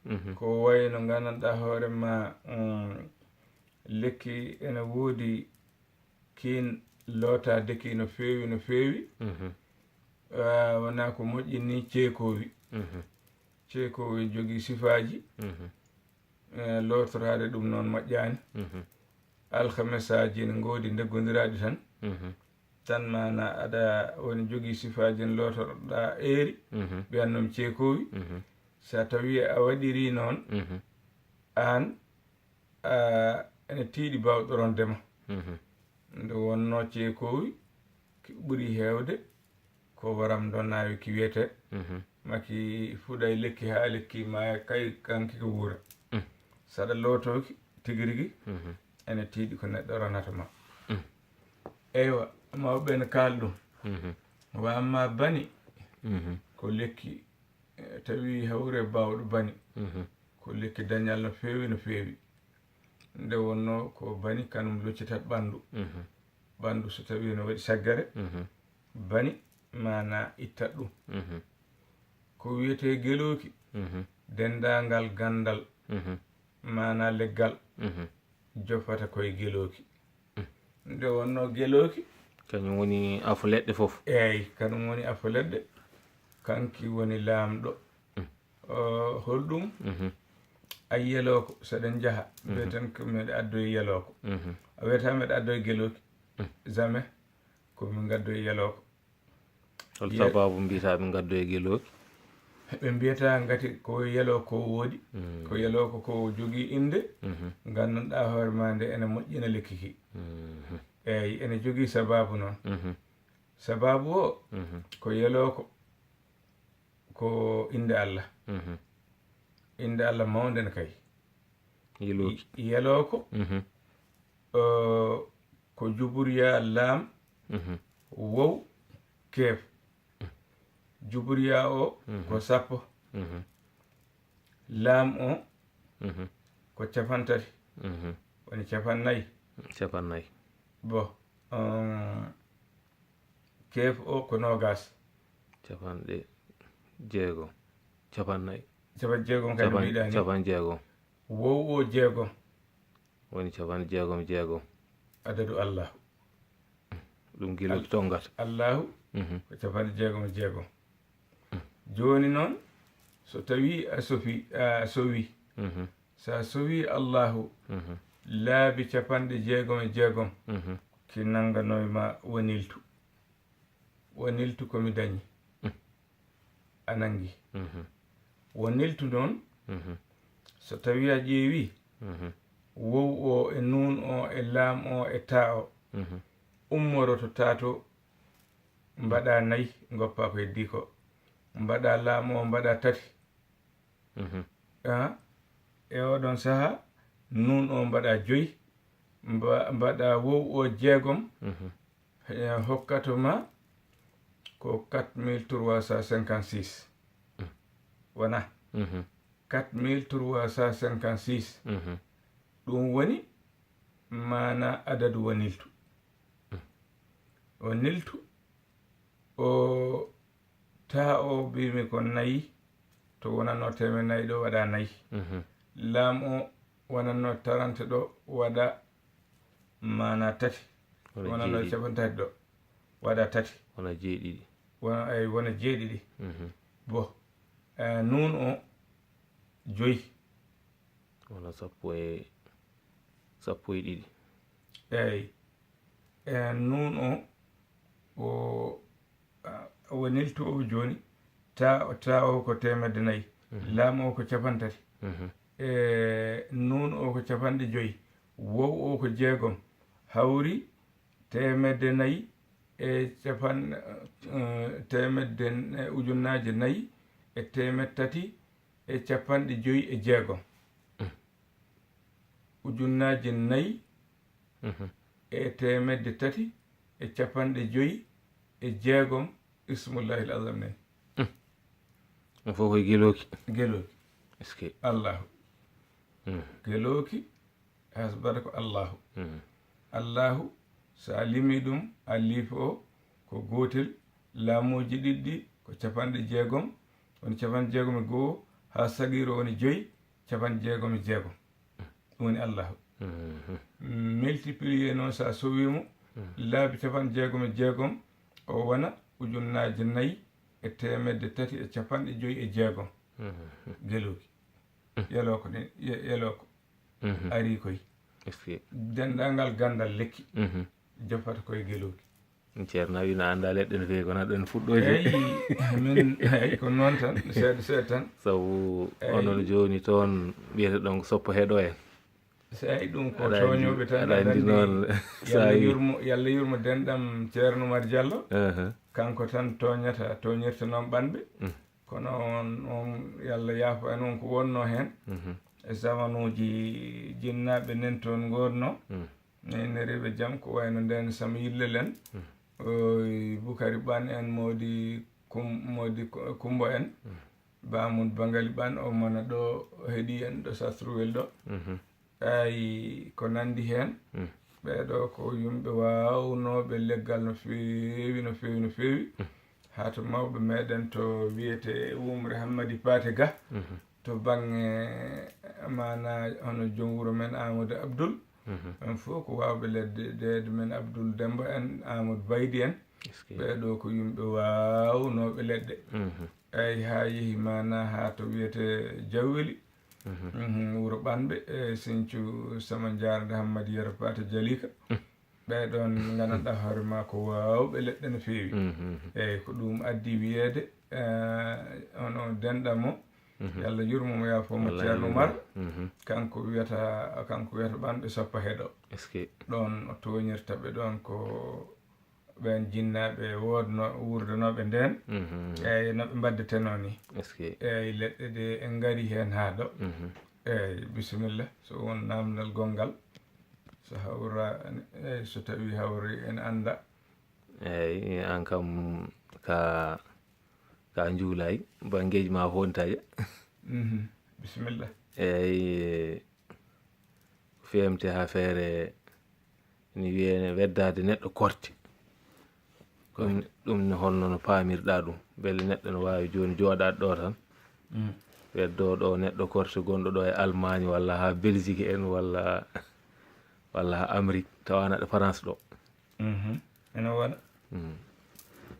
mhm, ko wayi no nganndanɗaa hoore ma, um, lekki ene woodi kiin lootaade ki no feewi, no feewi. Mhm. Ah, wonaa ko moƴƴi ni ceekoowi. Mhm. Ceekoowi jogii sifaaji, mhm, eh, lootoraade ɗum noon moƴƴaani. Mhm. Alhamesaaji ne ngoodi ndeggondiraaɗi tan. Mhm. Tan maana aɗa woni jogii sifaaji ne lootoɗaa eeri, mhm, mbiyan noon ceekoowi. Mhm. So a tawi a waɗiri noon, mhm, aan, a, ene tiiɗi baawɗo rondema. Mhm. Nde wonnoo ceekoowi, ki ɓuri heewde ko waram ndonnaawi ki wiyetee. Mhm. Maki fuɗa e lekki haa lekki maaya, kay kanki ko wuura. Mm. Saɗa lootooki tigi rigi, mhm, ene tiiɗi ko neɗɗo ronata ma. Mm. Eywa, mawɓe ne kaal ɗum. Mhm. Wa amma bani, mhm, ko lekki, eh, tawi hawre baawɗo bani. Mhm. Ko lekki dañal no feewi, no feewi. Nde wonnoo ko bani kanum loccitat ɓanndu. Mhm. Ɓanndu so tawi no waɗi saggere, mhm, bani maana ittat ɗum. Mhm. Ko wiyetee gelooki, mhm, denndaangal ganndal, mhm, maana leggal, mhm, jofata koye gelooki. Mm. Nde wonnoo gelooki. Kañum woni afo leɗɗe fof. Eey, kanum woni afo leɗɗe. Kanki woni laamɗo. Mm. O, holɗum? Mhm. Ay yelooko, so eɗen njaha, mhm, mbiyeten ko mbeɗa addoyi yelooko. Mhm. A wiyata mbeɗa addoyi gelooki. Mm. Jamais, ko min ngaddoyi yelooko. Hol ye- sababu mbiyata ɓe ngaddoyi gelooki? Ɓe mbiyata ngati ko yelooko ko woodi, mm, ko yelooko ko jogii innde, mhm, nganndanɗaa hoore ma nde ene moƴƴina lekki ki. Mhm. Eey, ene jogii sababu noon. Mhm. Sababu o, mhm, ko yelooko. Ko innde Allah. Mhm. Innde Allah mawnde ne kay. Yelooki. Y-, yeloo ko, mhm, o, ko juburiya laam, mhm, wow keef. Juburiya o, mhm, ko sappo. Mhm. Laam o, mhm, ko capantati. Mhm. Woni capannay. Capannay. Bo, um, keef o ko noogas. Capanɗe jeegom. Capannay. Capanɗe jeegom kadi capan-, mbiɗa ni. Capan jeegom. Wow o jeegom. Woni capanɗe jeegom e jeegom. Adadu Allahu. Ɗum gila Al-, tongata. Allahu, mhm, ko capanɗe jeegom e jeegom. Jooni noon, so tawii a sofi, a sowi, mhm, so a sowi Allahu, mhm, laabi capanɗe jeegom e jeegom, mhm, ki nannganooy ma woniltu. Woniltu ko mi dañi. Mm. A nanngi. Mhm. Woniltu noon, mhm, so tawii a ƴeewii, mhm, wow o e nuun o e laam o e taa o, mhm, ummoroto taa to, mbaɗa nayi, ngoppa ko heddii ko. Mbaɗa laam o, mbaɗa tati. Mhm. Ah, e oɗon sahaa, nuun o mbaɗa joyi, mba-, mbaɗa wow o jeegom, mhm, e hokkato ma ko quatre mille trois cent cinquante-six. Mm. Wona? Mhm. Quatre mille trois cent cinquante-six. Mhm. Ɗum woni maana adadu woniltu. Mm. Woniltu o taa o mbimi ko nayi, to wonanno teemeɗɗe nayi ɗo waɗa nayi. Mhm. Laam o wonanno trente ɗo waɗa maana tati. Wona wonanno jeeɗiɗi. Capantati ɗo waɗa tati. Wona jeeɗiɗi. Wona, ay, wona jeeɗiɗi. Mhm. Bo, eh, nuun o joyi. Wona sappo e, sappo e ɗiɗi. Eey. E nuun o, o, a, woniltu o jooni, taa, taa o ko teemedde nayi, mhm, laam o ko capantati. Mhm. E nuun o ko capanɗe joyi, wow o ko jeegom, hawri teemedde nayi e capan-, eh, teemedde, eh, ujunnaaje nayi e teemeɗɗe tati e capanɗe joyi e jeegom. Mm. Ujunnaaje nayi, mhm, e teemedde tati e capanɗe joyi e jeegom, Ismullahil Azam nen. Mm. Ɗum fof koye gelooki. Gelooki. Est-ce que? Allahu. Mm. Gelooki, hasbata ko Allahu. Mm. Allahu, so a limi ɗum, alif o ko gootel, laamuuji ɗiɗi Ko capanɗe jeegom, woni capanɗe jeegom e goo, haa sagiiro woni joy, capanɗe jeegom e jeegom. Ɗum woni Allahu. Mhm. Multiplier noon, so a sowii mo, laabi capanɗe jeegom e jeegom, o wona ujunnaaje nayi e teemedde tati e capanɗe joy e jeegom. Mhm. Gelooki. Yeloo ko ɗen, ye-, yeloo ko. Mhm. Arii koy. Est-ce que? Denndaangal ganndal lekki, mhm, jofata koye gelooki. Ceerno, a wino annda leɗɗe no feewi, kono aɗa ɗon fuɗɗoyde. Eyi, min, eyi, ko noon tan, seeɗa, seeɗa tan. Sabu, eyi, onon jooni toon, mbiyete ɗon ko soppo heɗo en. So eyi, ɗum ko aɗa anndi, tooñooɓe tan, aɗa anndi noon, Yalla yurmo, Yalla yurmo denɗam Ceerno Umar Diallo. Aha. Kanko tan tooñata, tooñirta noon ɓanɓe. Mm. Kono on, on, Yalla yaafo en, on ko wonno heen. Mhm. E zamanuuji jinnaaɓe nen toon ngoodno. Mm. Neyniriiɓe jam ko wayno ndeen Sam Yillel en. Mm. Oy, Bukari Ɓan en, Moodi Kum-, Moodi Ku-, Kumbo en. Mm. Baamun Bangali Ɓan, o mana ɗo heɗi en ɗo Sastruwel ɗo. Mhm. Ay, ko nanndi heen. Mm. Ɓee ɗo ko yumɓe waawnooɓe leggal no feewi, no feewi, no feewi. Mm. Haa to mawɓe meɗen to wiyetee Wumre Hammadi Paate Ga, mhm, to baŋŋe maanaa hono joom wuro men Amadou Abdoul. Mhm. Ɓen fof ko waawɓe leɗɗe, deede men Abdoul Demba en, Amadou Baydi en. Est-ce que? Ɓee ɗo ko yumɓe waawnooɓe leɗɗe. Mhm. Eyi, haa yehi maanaa haa to wiyetee Jawweli. Mhm. Mhm, wuro Ɓanɓe, e Sinthiou Sama Jaarde Hammadi Yero Paate Jalika. Mm. Ɓee ɗoon nganndanɗaa hoore maa ko waawɓe leɗɗe no feewi. Mhm. Eyi, ko ɗum addi wiyeede, eh, hono denɗam mo, mhm, Yalla yurmo mo, yaafo mo, Ceerno Umar. Mhm. Kanko wiyata, kanko wiyata ɓanɓe soppa heɗo. Est-ce que? Ɗoon o tooñirta ɓe ɗoon ko ɓeen jinnaaɓe woodno-, wuurdanooɓe ndeen. Mhm. Eyi, no ɓe mbaɗdetenoo ni. Est-ce que? Eyi, leɗɗe ɗe en ngari heen haa ɗo. Mhm. Eyi, bisimilla, so won naamndal gonngal. So hawra, eyi, so tawii hawri, en annda. Eyi, aan kam ka, ka njuulay, banngeeji ma fof ne taƴa. Mhm. Bisimilla. Eyi, feemte haa feere, ne wiyee weddaade neɗɗo korte. Ɗum, korte. Ɗum ne holno no paamirɗaa ɗum? Mbele neɗɗo no waawi jooni jooɗaade ɗo tan? Mm. Weddoo ɗo neɗɗo korte gonɗo ɗo e Allemagne walla haa Belgique en walla, walla haa Amérique, tawa aɗa France ɗo. Mhm. Ene wona. Mm.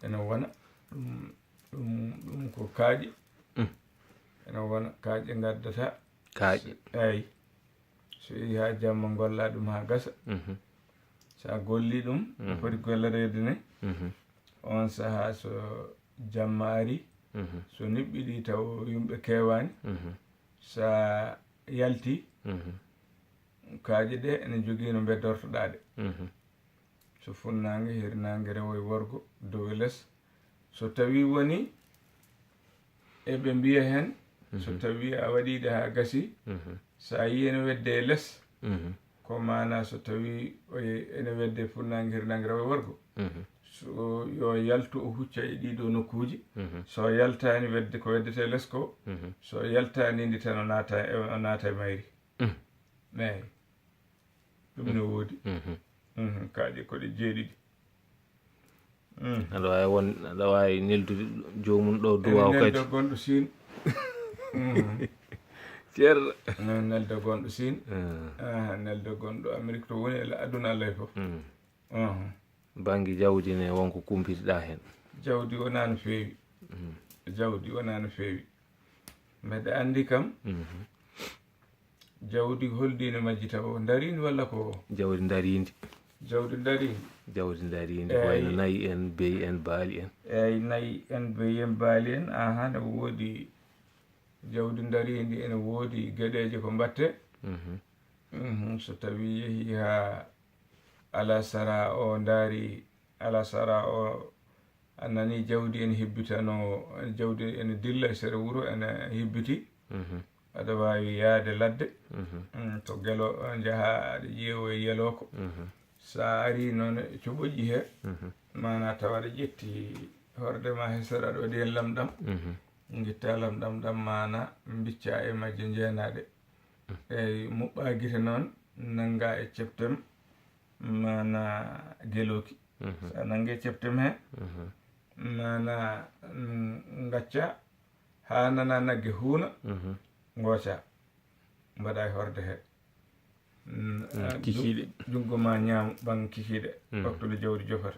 Ene wona. Ɗum, ɗum, ɗum ko kaaƴe. Mm. Ene wona kaaƴe ngaddata. Kaaƴe. Eyi. So yehi haa jamma, ngolla ɗum haa gasa. Mhm. So a golli ɗum, no, mhm, foti golloreede ni. Mhm. On sahaa so jamma ari, mhm, so niɓɓiɗi taw yumɓe keewaani, mhm, so a yalti, mhm, kaaƴe ɗe ene jogii no mbeddortoɗaa ɗe. Mhm. So funnaange, hirnaange, rewo e worgo, dow e les. So tawii woni eɓe mbiya heen, so, mhm, tawii a waɗii ɗe haa gasi, mhm, so a yii ene wedde e les, mhm, ko maanaa so tawii o ye-, ene wedde funnaange, hirnaange, rewo e worgo. Mhm. So yo yaltu o hucca e ɗii ɗoo nokkuuji. Mhm. So yaltaani wedde ko weddete e les ko, mhm, so yaltaani ndi tan o naata e, o naata e mayri. Mm. Eeyi. Ɗum ne woodi. Mhm. Mhm, kaaƴe ko ɗe jeeɗiɗi. Mm. Aɗa waawi won, aɗa waawi neldude joomum ɗo duwaaw kadi. Neldo gonɗo Siin. Mhm. Ceerno. Neldo gonɗo Siin. Mm. Ah, neldo gonɗo Amérique to woni e aduna ley fof. Mm. Mhm. Bannge jawdi ne won ko kumpitiɗaa heen? Jawdi wonaa no feewi. Mhm. Jawdi wonaa no feewi. Mbeɗa anndi kam. Mhm. Jawdi holdi ne majji taw? Ndariindi walla ko? Jawdi ndariindi. Jawdi ndariindi. Jawdi ndariindi, eey, wayno nayi en, beyi en, baali en. Eey, nayi en, beyi en, baali en. Aha, ne woodi jawdi ndariindi, ene woodi geɗeeje ko mbaɗte. Mhm. Mhm, so tawii yehii haa alasara o ndaari, alasara o a nani jawdi ene hebbitano, jawdi ene dilla e sere wuro ene hebbiti. Mhm. Aɗa waawi yahde ladde. Mhm. Mm, to Gelo, eh, njaha aɗa ƴeewoya Yeloko. Mhm. So a arii noon e cuɓoƴƴi he, mhm, maanaa tawa aɗa ƴetti hoorde ma he sera aɗa waɗi heen lamɗam. Mhm. Ngitta lamɗam ɗam maanaa mbicca e majje njeenaaɗe. Mhm. Eyi, muɓɓa gite noon, nannga e ceptem maanaa Geloki. Mhm. So a nanngii ceptem he, mhm, mana ngacca haa nana nagge huuna, ngooca, mbaɗa e horde he. Kikiiɗe. Junngo ma ñaamo ɓan kikiiɗe, waktude jawdi jofata.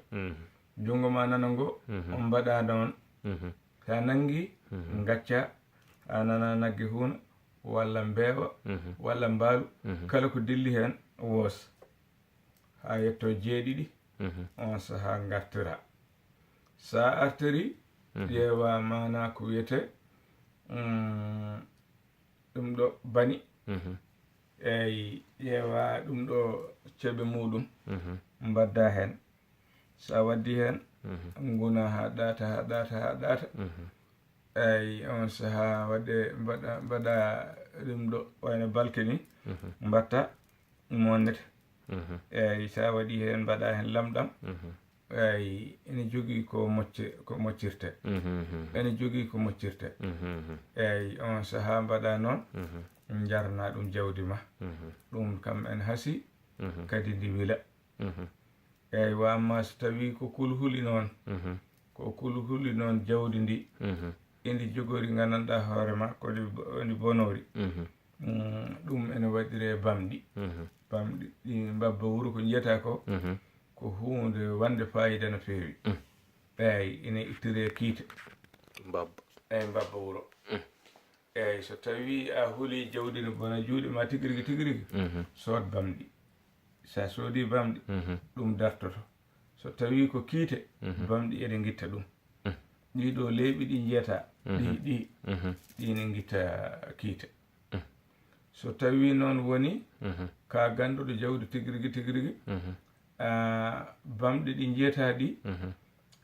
Junngo ma nano ngo, on mbaɗa ɗon. Sa nangi, ngacca haa nana nagge huuna, walla mbeewa, walla mbaalu, kala ko dilli heen, woos haa yetto jeeɗiɗi. On sahaa ngartira. Sa artiri, ƴeewa mana ko wiyete, mm, ɗum ɗo bani. Eyi, ƴeewa ɗum ɗo ceɓe muɗum, mbadda heen. Sa waddi heen, nguna haa ɗaata, haa ɗaata, haa ɗaata. Eyi, on sahaa waɗe mbaɗa, mbaɗa ɗum ɗo wayno balke ni, mbatta, monnete. Eyi, sa waɗi heen, mbaɗa heen lamɗam. Eyi, ene jogii ko mocce, ko moccirte. Ene jogii ko moccirte. Eyi, on sahaa mbaɗa noon, njarna ɗum jawdi ma. Ɗum kam en hasi, kadi ndi wila. Eyi, wa amma so tawi ko kulhuli noon, ko kulhuli noon jawdi ndi, indi jogori ngandanɗa hoore ma, ko ndi bo-, ndi bonori. Mm, ɗum ene waɗire bamɗi. Bamɗi, ɗi mbabba wuro ko njiyata ko, ko huunde wande fayida no feewi. Eyi, ene ittire kiite. Mbabba. Eyi, mbabba wuro. Eyi, so tawi a huli jawdi no bona juuɗe ma tigirigi, tigirigi, sood bamɗi. Sa soodi bamɗi, ɗum dartoto. So tawi ko kiite, bamɗi ene ngitta ɗum. Ɗiɗo leeɓi ɗi njiyata, ɗi, ɗi, ɗi ne ngitta kiite. So tawi noon woni ka ganduɗo jawdi tigirigi, tigirigi, a, bamɗi ɗi njiyata ɗi,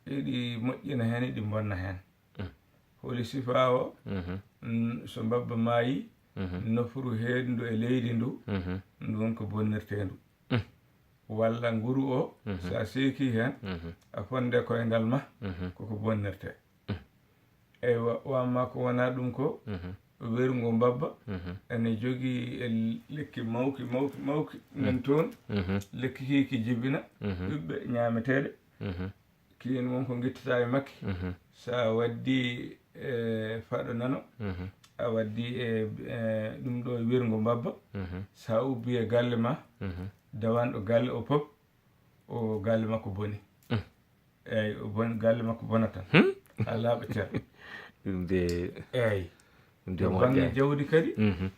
ɗi moƴƴina heen, ɗi bonna heen. Holi sifa o? Mm, so mbabba maayi, nofru heedndu e leydi ndu, ndun ko bonnirteendu. Walla nguru o, sa seeki heen, a fonde koyngal ma, koko bonnirte. Eywa, wa amma ko wona ɗum ko, wergo mbabba, ene jogii e lekki mawki, mawki, mawki, nan toon, lekki ki ki jibina, ɓiɓɓe ñaameteeɗe. Kiin won ko ngittata e makki. Sa waddi, e, faɗo nano, a waddi e, e, ɗum ɗo wirgo mbabba, sa ubbi e galle ma, dawanɗo galle o pop, o galle makko boni. Eyyi, o bon, galle makko bona tan. Hmm? A laaɓa cer. Ɗum de, eyyi, ɗum de to bannge moƴƴaani. Jawdi kadi, mhm,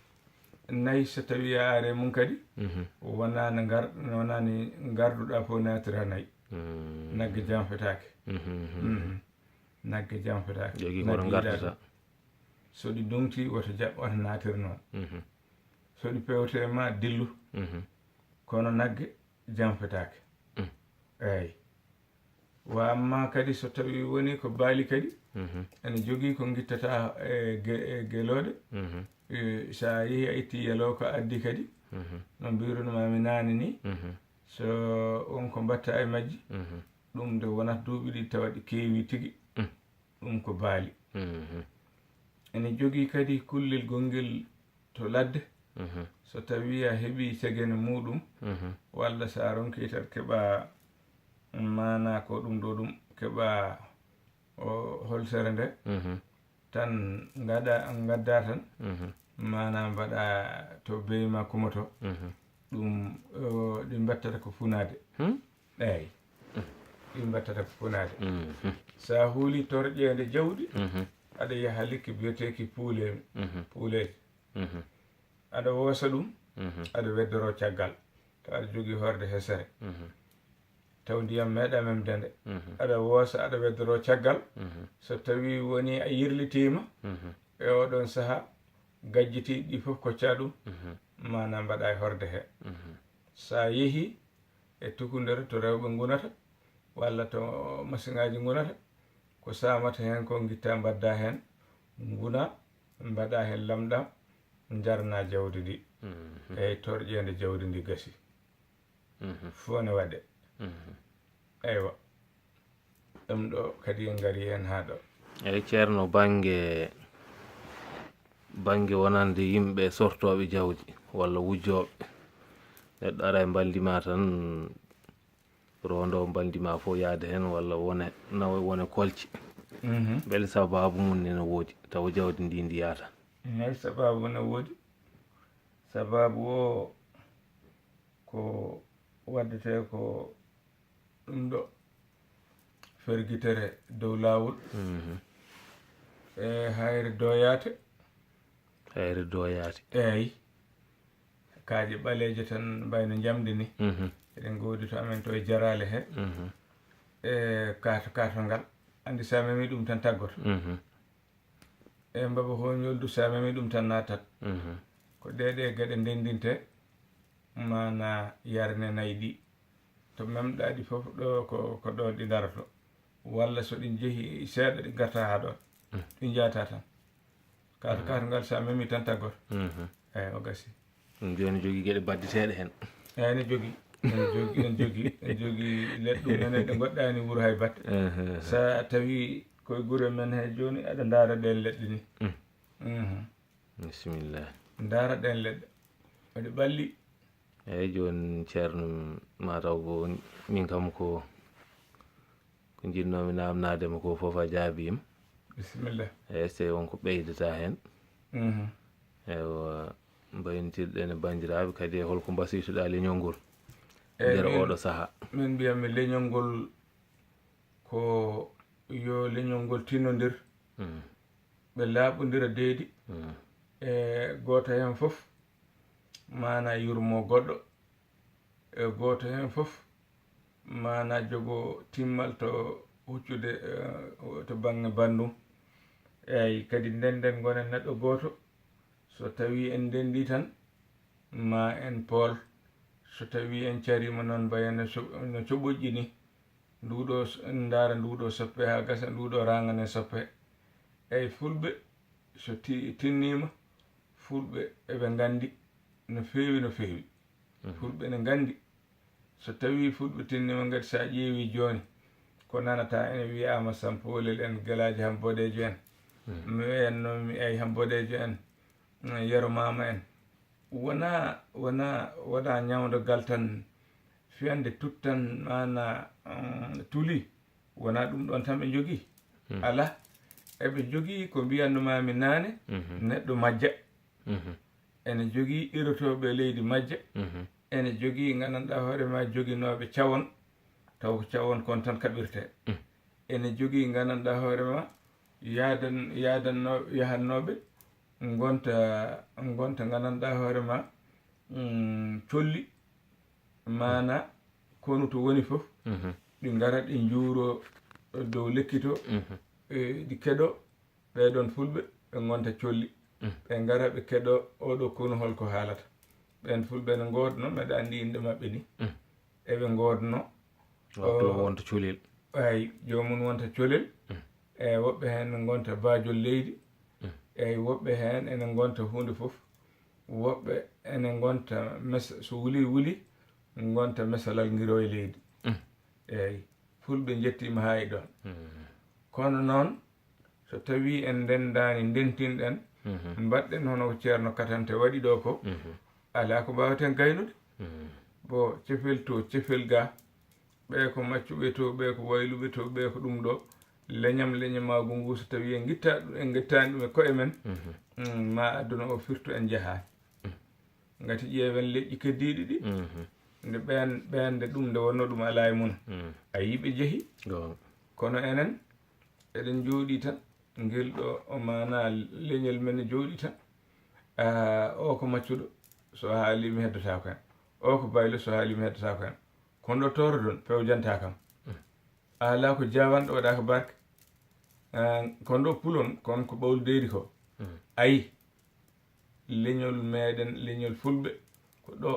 nayi so tawi a are mum kadi, mhm, wonani ngar-, wonani ngarduɗa fof natira nayi. Mm. Nagge janfetaake. Mhm, mhm. Mhm. Nagge janfetaake. Jogii ko nagge yiɗaa ngartata. Ɗum. So ɗi ndongti, woto ja-, woto natir noon. Mhm. So ɗi pewte ma, dillu. Mhm. Kono nagge janfetaake. Mm. Eyyi. Wa amma kadi so tawi woni ko baali kadi, mhm, ene jogii ko ngittata e ge-, e gelooɗe. Mhm. E, so a yehi a itti yelooka addi kadi, mhm, no mbirunmaami naane ni, mhm, so won ko mbatta e majji, mhm, ɗum nde wonata duuɓi ɗiɗi tawa ɗi keewi tigi. Mm. Ɗum ko baali. Mhm. Ene jogii kadi kullel gonngel to ladde. Mhm. So tawi a heɓi cegene muɗum, mhm, walla sa ronki tan keɓa maana ko ɗum ɗo ɗum, keɓa o holsere nde, mhm, tan ngaɗa, ngadda tan, mhm, maana mbaɗa to beyi ma kumoto. Mhm. Ɗum, o, ɗi mbattata ko funaade. Hmm? Eyyi. Ɗi mbattata ko funaade. Mhm. Sa huuli torƴeende jawdi, mhm, aɗa yaha lekki biyeteeki puule-, mhm, puuleeje. Mhm. Aɗa woosa ɗum, mhm, aɗa weddoro caggal. To aɗa jogii horde hesere. Mhm. Taw ndiyam meeɗa memde nde. Mhm. Aɗa woosa, aɗa weddoro caggal. Mhm. So tawi woni a yirlitiima, mhm, e oɗon saha, gajjiti ɗi fof kocca ɗum, mhm, maana mbaɗa e horde he. Mhm. Sa yehi e tukundere to rewɓe ngunata, walla to masiŋaaji ngunata, ko saamata heen ko ngitta mbadda heen, nguna, mbaɗa heen lamɗam, njarna jawdi ndi. Mhm. Eyyi, torƴeende jawdi ndi gasi. Mhm. Fof ne waɗe. Mhm. Eywa. Ɗum ɗo kadi en ngari heen haa ɗo. Eyyi, Ceerno, bannge, bannge wonande yimɓe sortooɓe jawdi walla wujjooɓe, neɗɗo ara e mbalndi ma tan, rondo mbaldi ma fof yaade heen walla wone nawa wone kolce. Mhm. Mbele sababu mum ne no woodi tawa jawdi ndi ndi yaata? Eeyi, sababu ne woodi. Sababu o ko waddetee ko ɗum ɗo fergitere dow laawol. Mhm. E hayre doyaate. Hayre doyaate. Eeyi. Kaaƴe ɓaleeje tan mbayno njamndi ni. Mhm. Eɗen ngoodi to amen to e jaraale he. Mhm. E kaato kaato ngal. Anndi so a memi ɗum tan taggoto. Mhm. E mbaba hoñol du so a memi ɗum tan natat. Mhm. Ko ɗe ɗe geɗe ndenndinte mana yarne nayi ɗi. To memɗa ɗi fof ɗo ko, ko ɗo ɗi daroto. Walla so ɗi njehi seeɗa ɗi garta haa ɗon. Mm. Ɗi njata tan. Kaato kaato ngal so a memi tan taggoto. Mhm. Eeyi, o gasi. Ɗum jooni jogii geɗe badditeeɗe heen. Eeyi, ene jogii. Ene jogii, ene jogii, ene jogii leɗɗe mum ene ɗe ngoɗɗaani wuro hay batte. Mhm. So a tawi koye gure men he jooni, aɗa ndaara ɗeen leɗɗe ni. Mm. Mhm. Bisimilla. Ndaara ɗeen leɗɗe. Eɗe ɓalli. Eeyi, jooni Ceerno, mataw ko min kam ko, ko njiɗnoomi naamnaade mo ko fof a jaabiima. Bisimilla. Eeyi, so won ko ɓeydata heen. Mhm. Ewa, mbayintirɗen e banndiraaɓe kadi e holko mbasiytoɗaa leñol ngol Eeyi, nder min, oɗo sahaa. Min mbiyatmi leñol ngol ko yo leñol ngol tinnondir. Mm. Ɓe laaɓondira deedi. Mm. E gooto heen fof mana yurmo goɗɗo. E gooto heen fof mana jogo timmal to huccude, eh, to baŋŋe banndum. Eeyi, kadi ndenden ngonen neɗɗo gooto. So tawi en ndenndi tan, ma en pool. So tawi en cariima noon, mbayen no co-, no coɓoƴƴi ni. Nduɗo s-, en ndaara nduɗo soppe haa gasa, nduɗo raŋane soppe. Eeyi, Fulɓe so ti-, tinniima, Fulɓe eɓe nganndi no feewi, no feewi. Mhm. Fulɓe ne nganndi. So tawi Fulɓe tinniima, ngati so a ƴeewi jooni, ko nanata ene wiyaama Sampoolel en, Gelaajo Ham Boɗeejo en. Mhm. Mi wiyanno mi eeyi Ham Boɗeejo en, mm, Yero Maama en. Wona, wona, wona ñawndogal tan, fiyande tuttan, mana, mm, tuli. Wona ɗum ɗon tan ɓe njogii. Mhm. Alaa, eɓe njogii ko mbiyannoo-mi naane, mhm, neɗɗo majja. Mhm. Ene jogii irotooɓe leydi majja. Mhm. Ene jogii, nganndanɗaa hoore ma, joginooɓe cawon, taw ko cawon kon tan kaɓirtee. Mm. Ene jogii, nganndanɗaa hoore ma, yaadan-, yaadannoo-, yahannooɓe ngonta, ngonta, nganndanɗaa hoore ma, mm, colli, maana konu to woni fof, mhm, ɗi ngara, ɗi njuuro dow lekki to, mhm, e ɗi keɗo ɓee ɗon Fulɓe, ɓe ngonta colli. Mm. Ɓe ngara, ɓe keɗo oɗo konu holko haalata. Ɓeen Fulɓe ne ngoodno, meɗa anndi innde maɓɓe ni. Mm. Eɓe ngoodno. Waktu o wonta colel. Eeyi, joomum wonta colel. Mm. E woɓɓe heen ne ngonta baajol leydi. Mm. Eeyi, woɓɓe heen ene ngonta huunde fof. Woɓɓe ene ngonta mes-, so wuli wuli, ngonta mesalal ngiro e leydi. Mm. Eeyi, Fulɓe njettiima haa e ɗoon. Mm. Kono noon, so tawii en ndenndaani, ndentinɗen, mhm, mbaɗɗen hono ko Ceerno Katante waɗi ɗo ko, mhm, alaa ko mbaaweten gaynude. Mhm. Bo cefel to, cefel ga, ɓee ko maccuɓe to, ɓee ko wayluɓe to, ɓee ko ɗum ɗo, leñam leñamaagu ngu, so tawii en ngitta-, en ngittaani ɗum e koye men, mhm, mm, ma aduna o firtu en njahaani. Mm. Ngati ƴeewen leƴƴi keddiiɗi ɗi. Mhm. Nde ɓeen, ɓeen nde ɗum nde wonnoo ɗum alaa e mum. Mm. A yii ɓe njehi. Goonga. Kono enen, eɗen njooɗii tan. Ngel ɗo o maanaa leñol men ne jooɗii tan. Ah, o ko maccuɗo, so haalii mi heddotaako heen. O ko baylo, so haalii mi heddotaako heen. Kono ɗo toorodon, pewjantaa kam. Mm. A alaa ko jaawanɗo waɗaaka barke. Ah, kono ɗo pulon, kon ko ɓawli deydi ko. Mm. Ayi, leñol meɗen, leñol Fulɓe, ko ɗo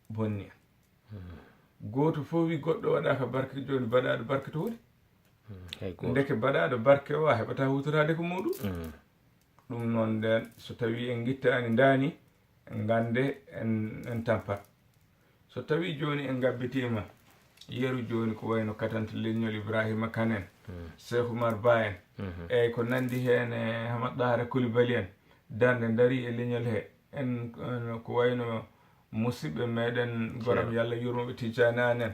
bonni en. Hmm. Gooto fof wi goɗɗo waɗaaka barke, jooni baɗaaɗo barke to woni? Hmm, hay gooto. Ndeke baɗaaɗo barke o, a heɓataa huutoraade ko muuɗum. Hmm. Ɗum noon, ndeen, so tawii en ngittaani ndaani, ngannde en, en tampat. So tawii jooni en ngabbitiima yeru jooni ko wayno katante leñol Ibrahima Kan en, hmm, Cheikh Oumar Ba en, mhm, eeyi ko nanndi heen e Hamad Dahra Coulibaly en, darnde ndarii e leñol he, en, en ko wayno musidɓe meɗen, goram, yo Allah yurmo ɓe, Tijjani Aan en,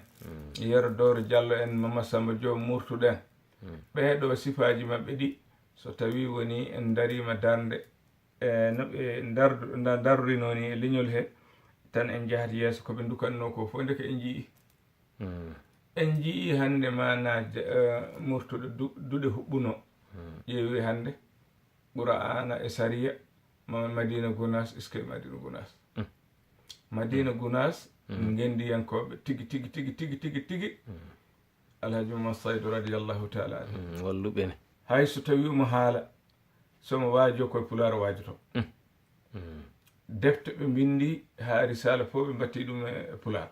Yero Doro Jallo en, Mama Samba Diop, Murtuɗen. Ɓee ɗoo sifaaji maɓɓe ɗi, so tawii wonii en ndariima darnde, e no ɓe ndardu-, nda-, ndarrinoo ni e leñol he, tan en njahat yeeso ko ɓe ndukatnoo ko fof, ndeke en njiyii. En njiyii hannde maanaa ja-, eh, Murtuɗo du-, duɗe huɓɓunoo. Ƴeewi hannde Qur'aana e sariya, ma-, Madina Gunaas, iske Madina Gunaas. Madina Gunaas, ngenndiyankooɓe tigi, tigi, tigi, tigi, tigi, tigi. Alhaji Mama Saydu radiyallahu taala anhu. Walluɓe ne. Hay so tawii omo haala, so omo waajoo, koye Pulaar o waajotoo. Defte ɓe mbinndi haa risaala fof ɓe mbatti ɗum e Pulaar.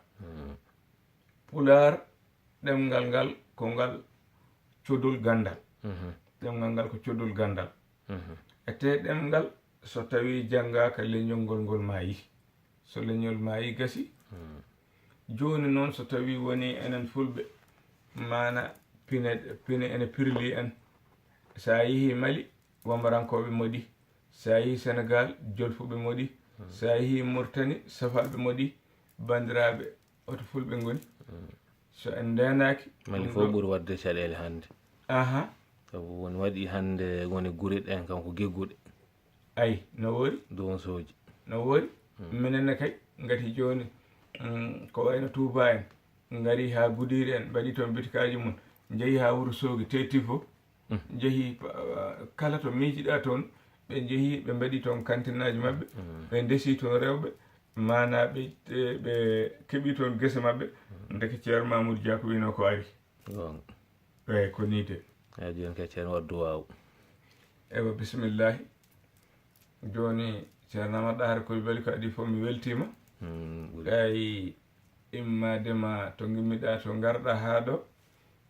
Pulaar, ɗemngal ngal ko ngal codol ganndal. Ɗemngal ngal ko codol ganndal. Ete ɗemngal, so tawii janngaaka, leñol ngol ngol maayi. So leñol maayi, gasi. Jooni noon, so tawii wonii enen Fulɓe, maana pine, pine ene pirlii en. So a yehii Mali, Wambarankooɓe moɗi. So a yehii Senegaal, Jolfuɓe moɗi. So a yehii Murtani, Safalɓe moɗi. Banndiraaɓe, oto Fulɓe ngoni. So en ndeenaaki, Mali ɗum fof ɗo ɓuri waɗde caɗeele hannde. Aha. Sabu woni waɗi hannde woni gure ɗen kam ko gegguɗe. Ay, no woori? Donsooji. No woori? Minen ne kay, ngati jooni, mm, ko wayno Tuuba en, ngari haa Gudiiri en, mbaɗi toon bitikaaji mum, njehi haa Wuro Soogi, teetti fof, njehi pa-, kala to miijiɗaa toon, ɓe njehi, ɓe mbaɗi toon kantinaaji maɓɓe, ɓe ndesi toon rewɓe, maanaa ɓe, ɓe keɓi toon gese maɓɓe, ndeke Ceerno Mamoudou Dia ko wiyno ko ari. Goonga. Eeyi, ko nii de. Eeyi, jooni kay, Ceerno, waɗ duwaawu. Eywa, bisimillahi. Jooni, Ceerno Amadou Ɗahar Koulibaly, ko adii fof, mi weltiima. Mm, ɓuri. Eeyi, immaade ma to ngimmiɗaa, to ngarɗaa haa ɗo,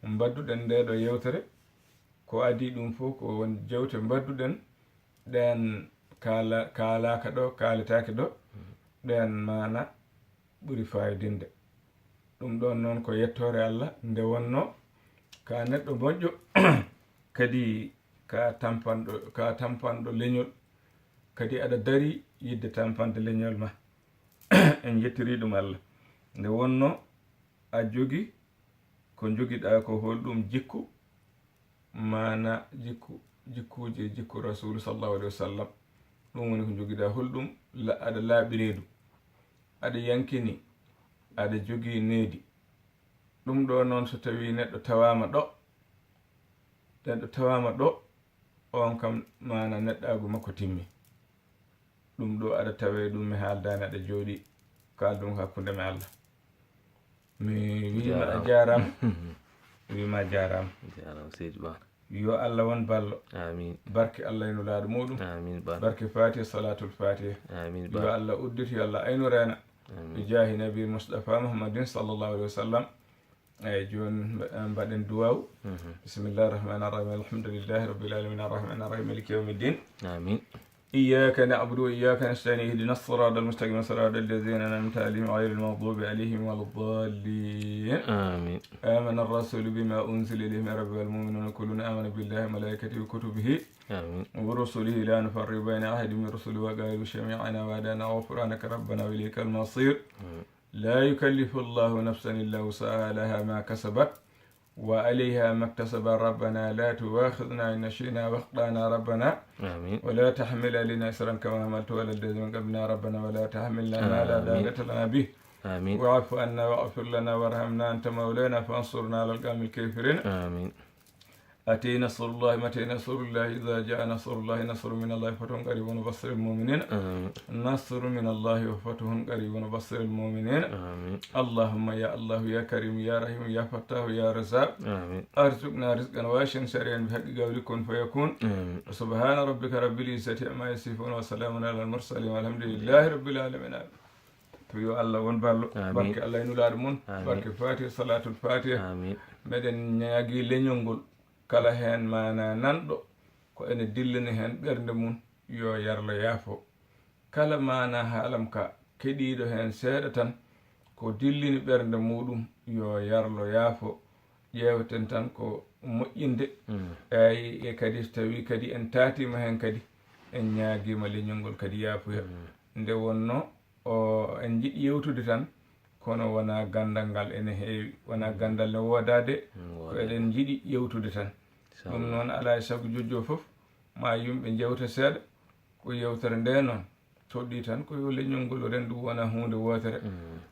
mbadduɗen ndee ɗo yewtere. Ko adii ɗum fof, ko won jewte mbadduɗen, ɗeen kaala-, kaalaaka ɗo, kaaletaake ɗo, ɗeen maana ɓuri faayodinde. Ɗum ɗoon noon ko yettoore Allah, nde wonnoo ka neɗɗo moƴƴo, kadi ka tampanɗo, ka tampanɗo leñol, kadi aɗa darii yiɗde tampande leñol ma. En njettirii ɗum Allah. Nde wonnoo a jogii ko njogiɗaa ko, holɗum jikku, maana jikku, jikkuuji e jikku Rasuulu sallallahu alaihi wasallam. Ɗum woni ko njogiɗaa, holɗum la-, aɗa laaɓi reedu, aɗa yankini, aɗa jogii needi. Ɗum ɗo noon, so tawii neɗɗo tawaama ɗo, neɗɗo tawaama ɗo, on kam maana neɗɗaagu makko timmi. Ɗum ɗo aɗa tawee ɗum, mi haaldaani, aɗa jooɗii, kaal ɗum hakkunde mi Allah. Mi wiima a jaaraama. Mi wiima a jaaraama. Jaaraama, Seydi Ba. Yo Allah won ballo. Amiin. Barke Allah e Nulaaɗo muɗum. Amiin, Ba. Barke Fatiha, Salatul Fatiha. Amiin, Ba. Yo Allah uddit, yo Allah aynu reena. Amiin. Bi jaahi Nabi Mustafa Muhammadin sallallahu alaihi wasallam. Eeyi, jooni mba-, mbaɗen duwaaw. Mhm. Bismillahi rahmani rahim. Alhamdulillahi rabbil alamin. Arrahmani rahim. Maliki yawmi ddin. Amiin. إياك نعبد وإياك نستعين. اهدنا الصراط المستقيم. صراط الذين أنعمت عليهم غير المغضوب عليهم ولا الضالين. آمين. آمن الرسول بما أنزل إليه من ربه والمؤمنون كل آمن بالله وملائكته وكتبه آمين. ورسله لا نفرق بين أحد من رسله وقالوا سمعنا وأطعنا غفرانك ربنا وإليك المصير. آمين. لا يكلف الله نفسا إلا وسعها لها ما كسبت وعليها ما اكتسبت ربنا لا تؤاخذنا إن نسينا وأخطأنا ربنا آمين. ولا تحمل علينا إصرا كما حملته على الذين من قبلنا ربنا ولا تحملنا ما لا آمين. طاقة لنا به آمين. واعف عنا واغفر لنا وارحمنا أنت مولانا فانصرنا على القوم الكافرين آمين. أتى نصر الله، متى نصر الله؟ إذا جاء نصر الله، نصر من الله، فتح قريب، وبشر المؤمنين. آمين. نصر من الله وفتح قريب، وبشر المؤمنين. آمين. اللهم يا الله يا كريم يا رحيم يا فتاح يا رزاق. آمين. ارزقنا رزقا واسعا سريعا بحق قولك كن فيكون. آمين. سبحان ربك رب العزة عما يصفون وسلام على المرسلين والحمد لله رب العالمين. To yo Allah won ballo. Amiin. Barke Allah e Nulaaɗo mum. Amiin. Barke Fatiha, Salatul Fatiha. Amiin. Meɗen ñaagii leñol ngol, kala heen maana nanɗo, ko ene dillini heen ɓernde mum, yo yarlo yaafo. Kala maana haalam ka, keɗiiɗo heen seeɗa tan, ko dillini ɓernde muɗum, yo yarlo yaafo. Ƴeewten tan ko moƴƴinde. Mm. Eeyi, e kadi so tawii kadi en taatiima heen kadi, en ñaagiima leñol ngol kadi yaafuya. Mm. Nde wonnoo, o en njiɗi yewtude tan, kono wonaa ganndal ngal ene heewi, wonaa ganndal ne woodaade, ko eɗen njiɗi yewtude tan. Ɗum noon, alaa e sago, jojjo fof ma yumɓe njewta seeɗa. Ko yewtere nde noon toɗɗii tan, ko yo leñol ngol rendu wona huunde wootere.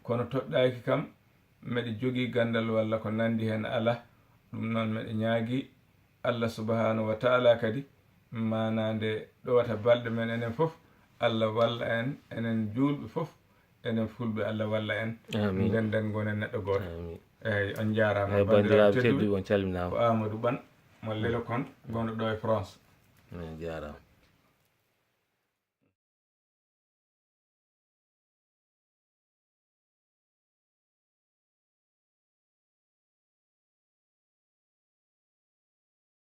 Kono toɗɗaaki kam, meɗe jogii ganndal walla ko nanndi heen alaa. Ɗum noon, meɗe ñaagi Allah subhanahu wa taala kadi, maanaande ɗowata balɗe men enen fof, Allah walla en, enen juulɓe fof, enen fulɓe, Allah walla en. Amin. Ndenden ngonen neɗɗo gooto. Amin. Eyyi, on njaaraama. Eyyi, banndiraaɓe tedduɓe, on calminaama. Ko Amadou Ɓan mo Lelo Kon, gonɗo ɗo e France. On njaaraama.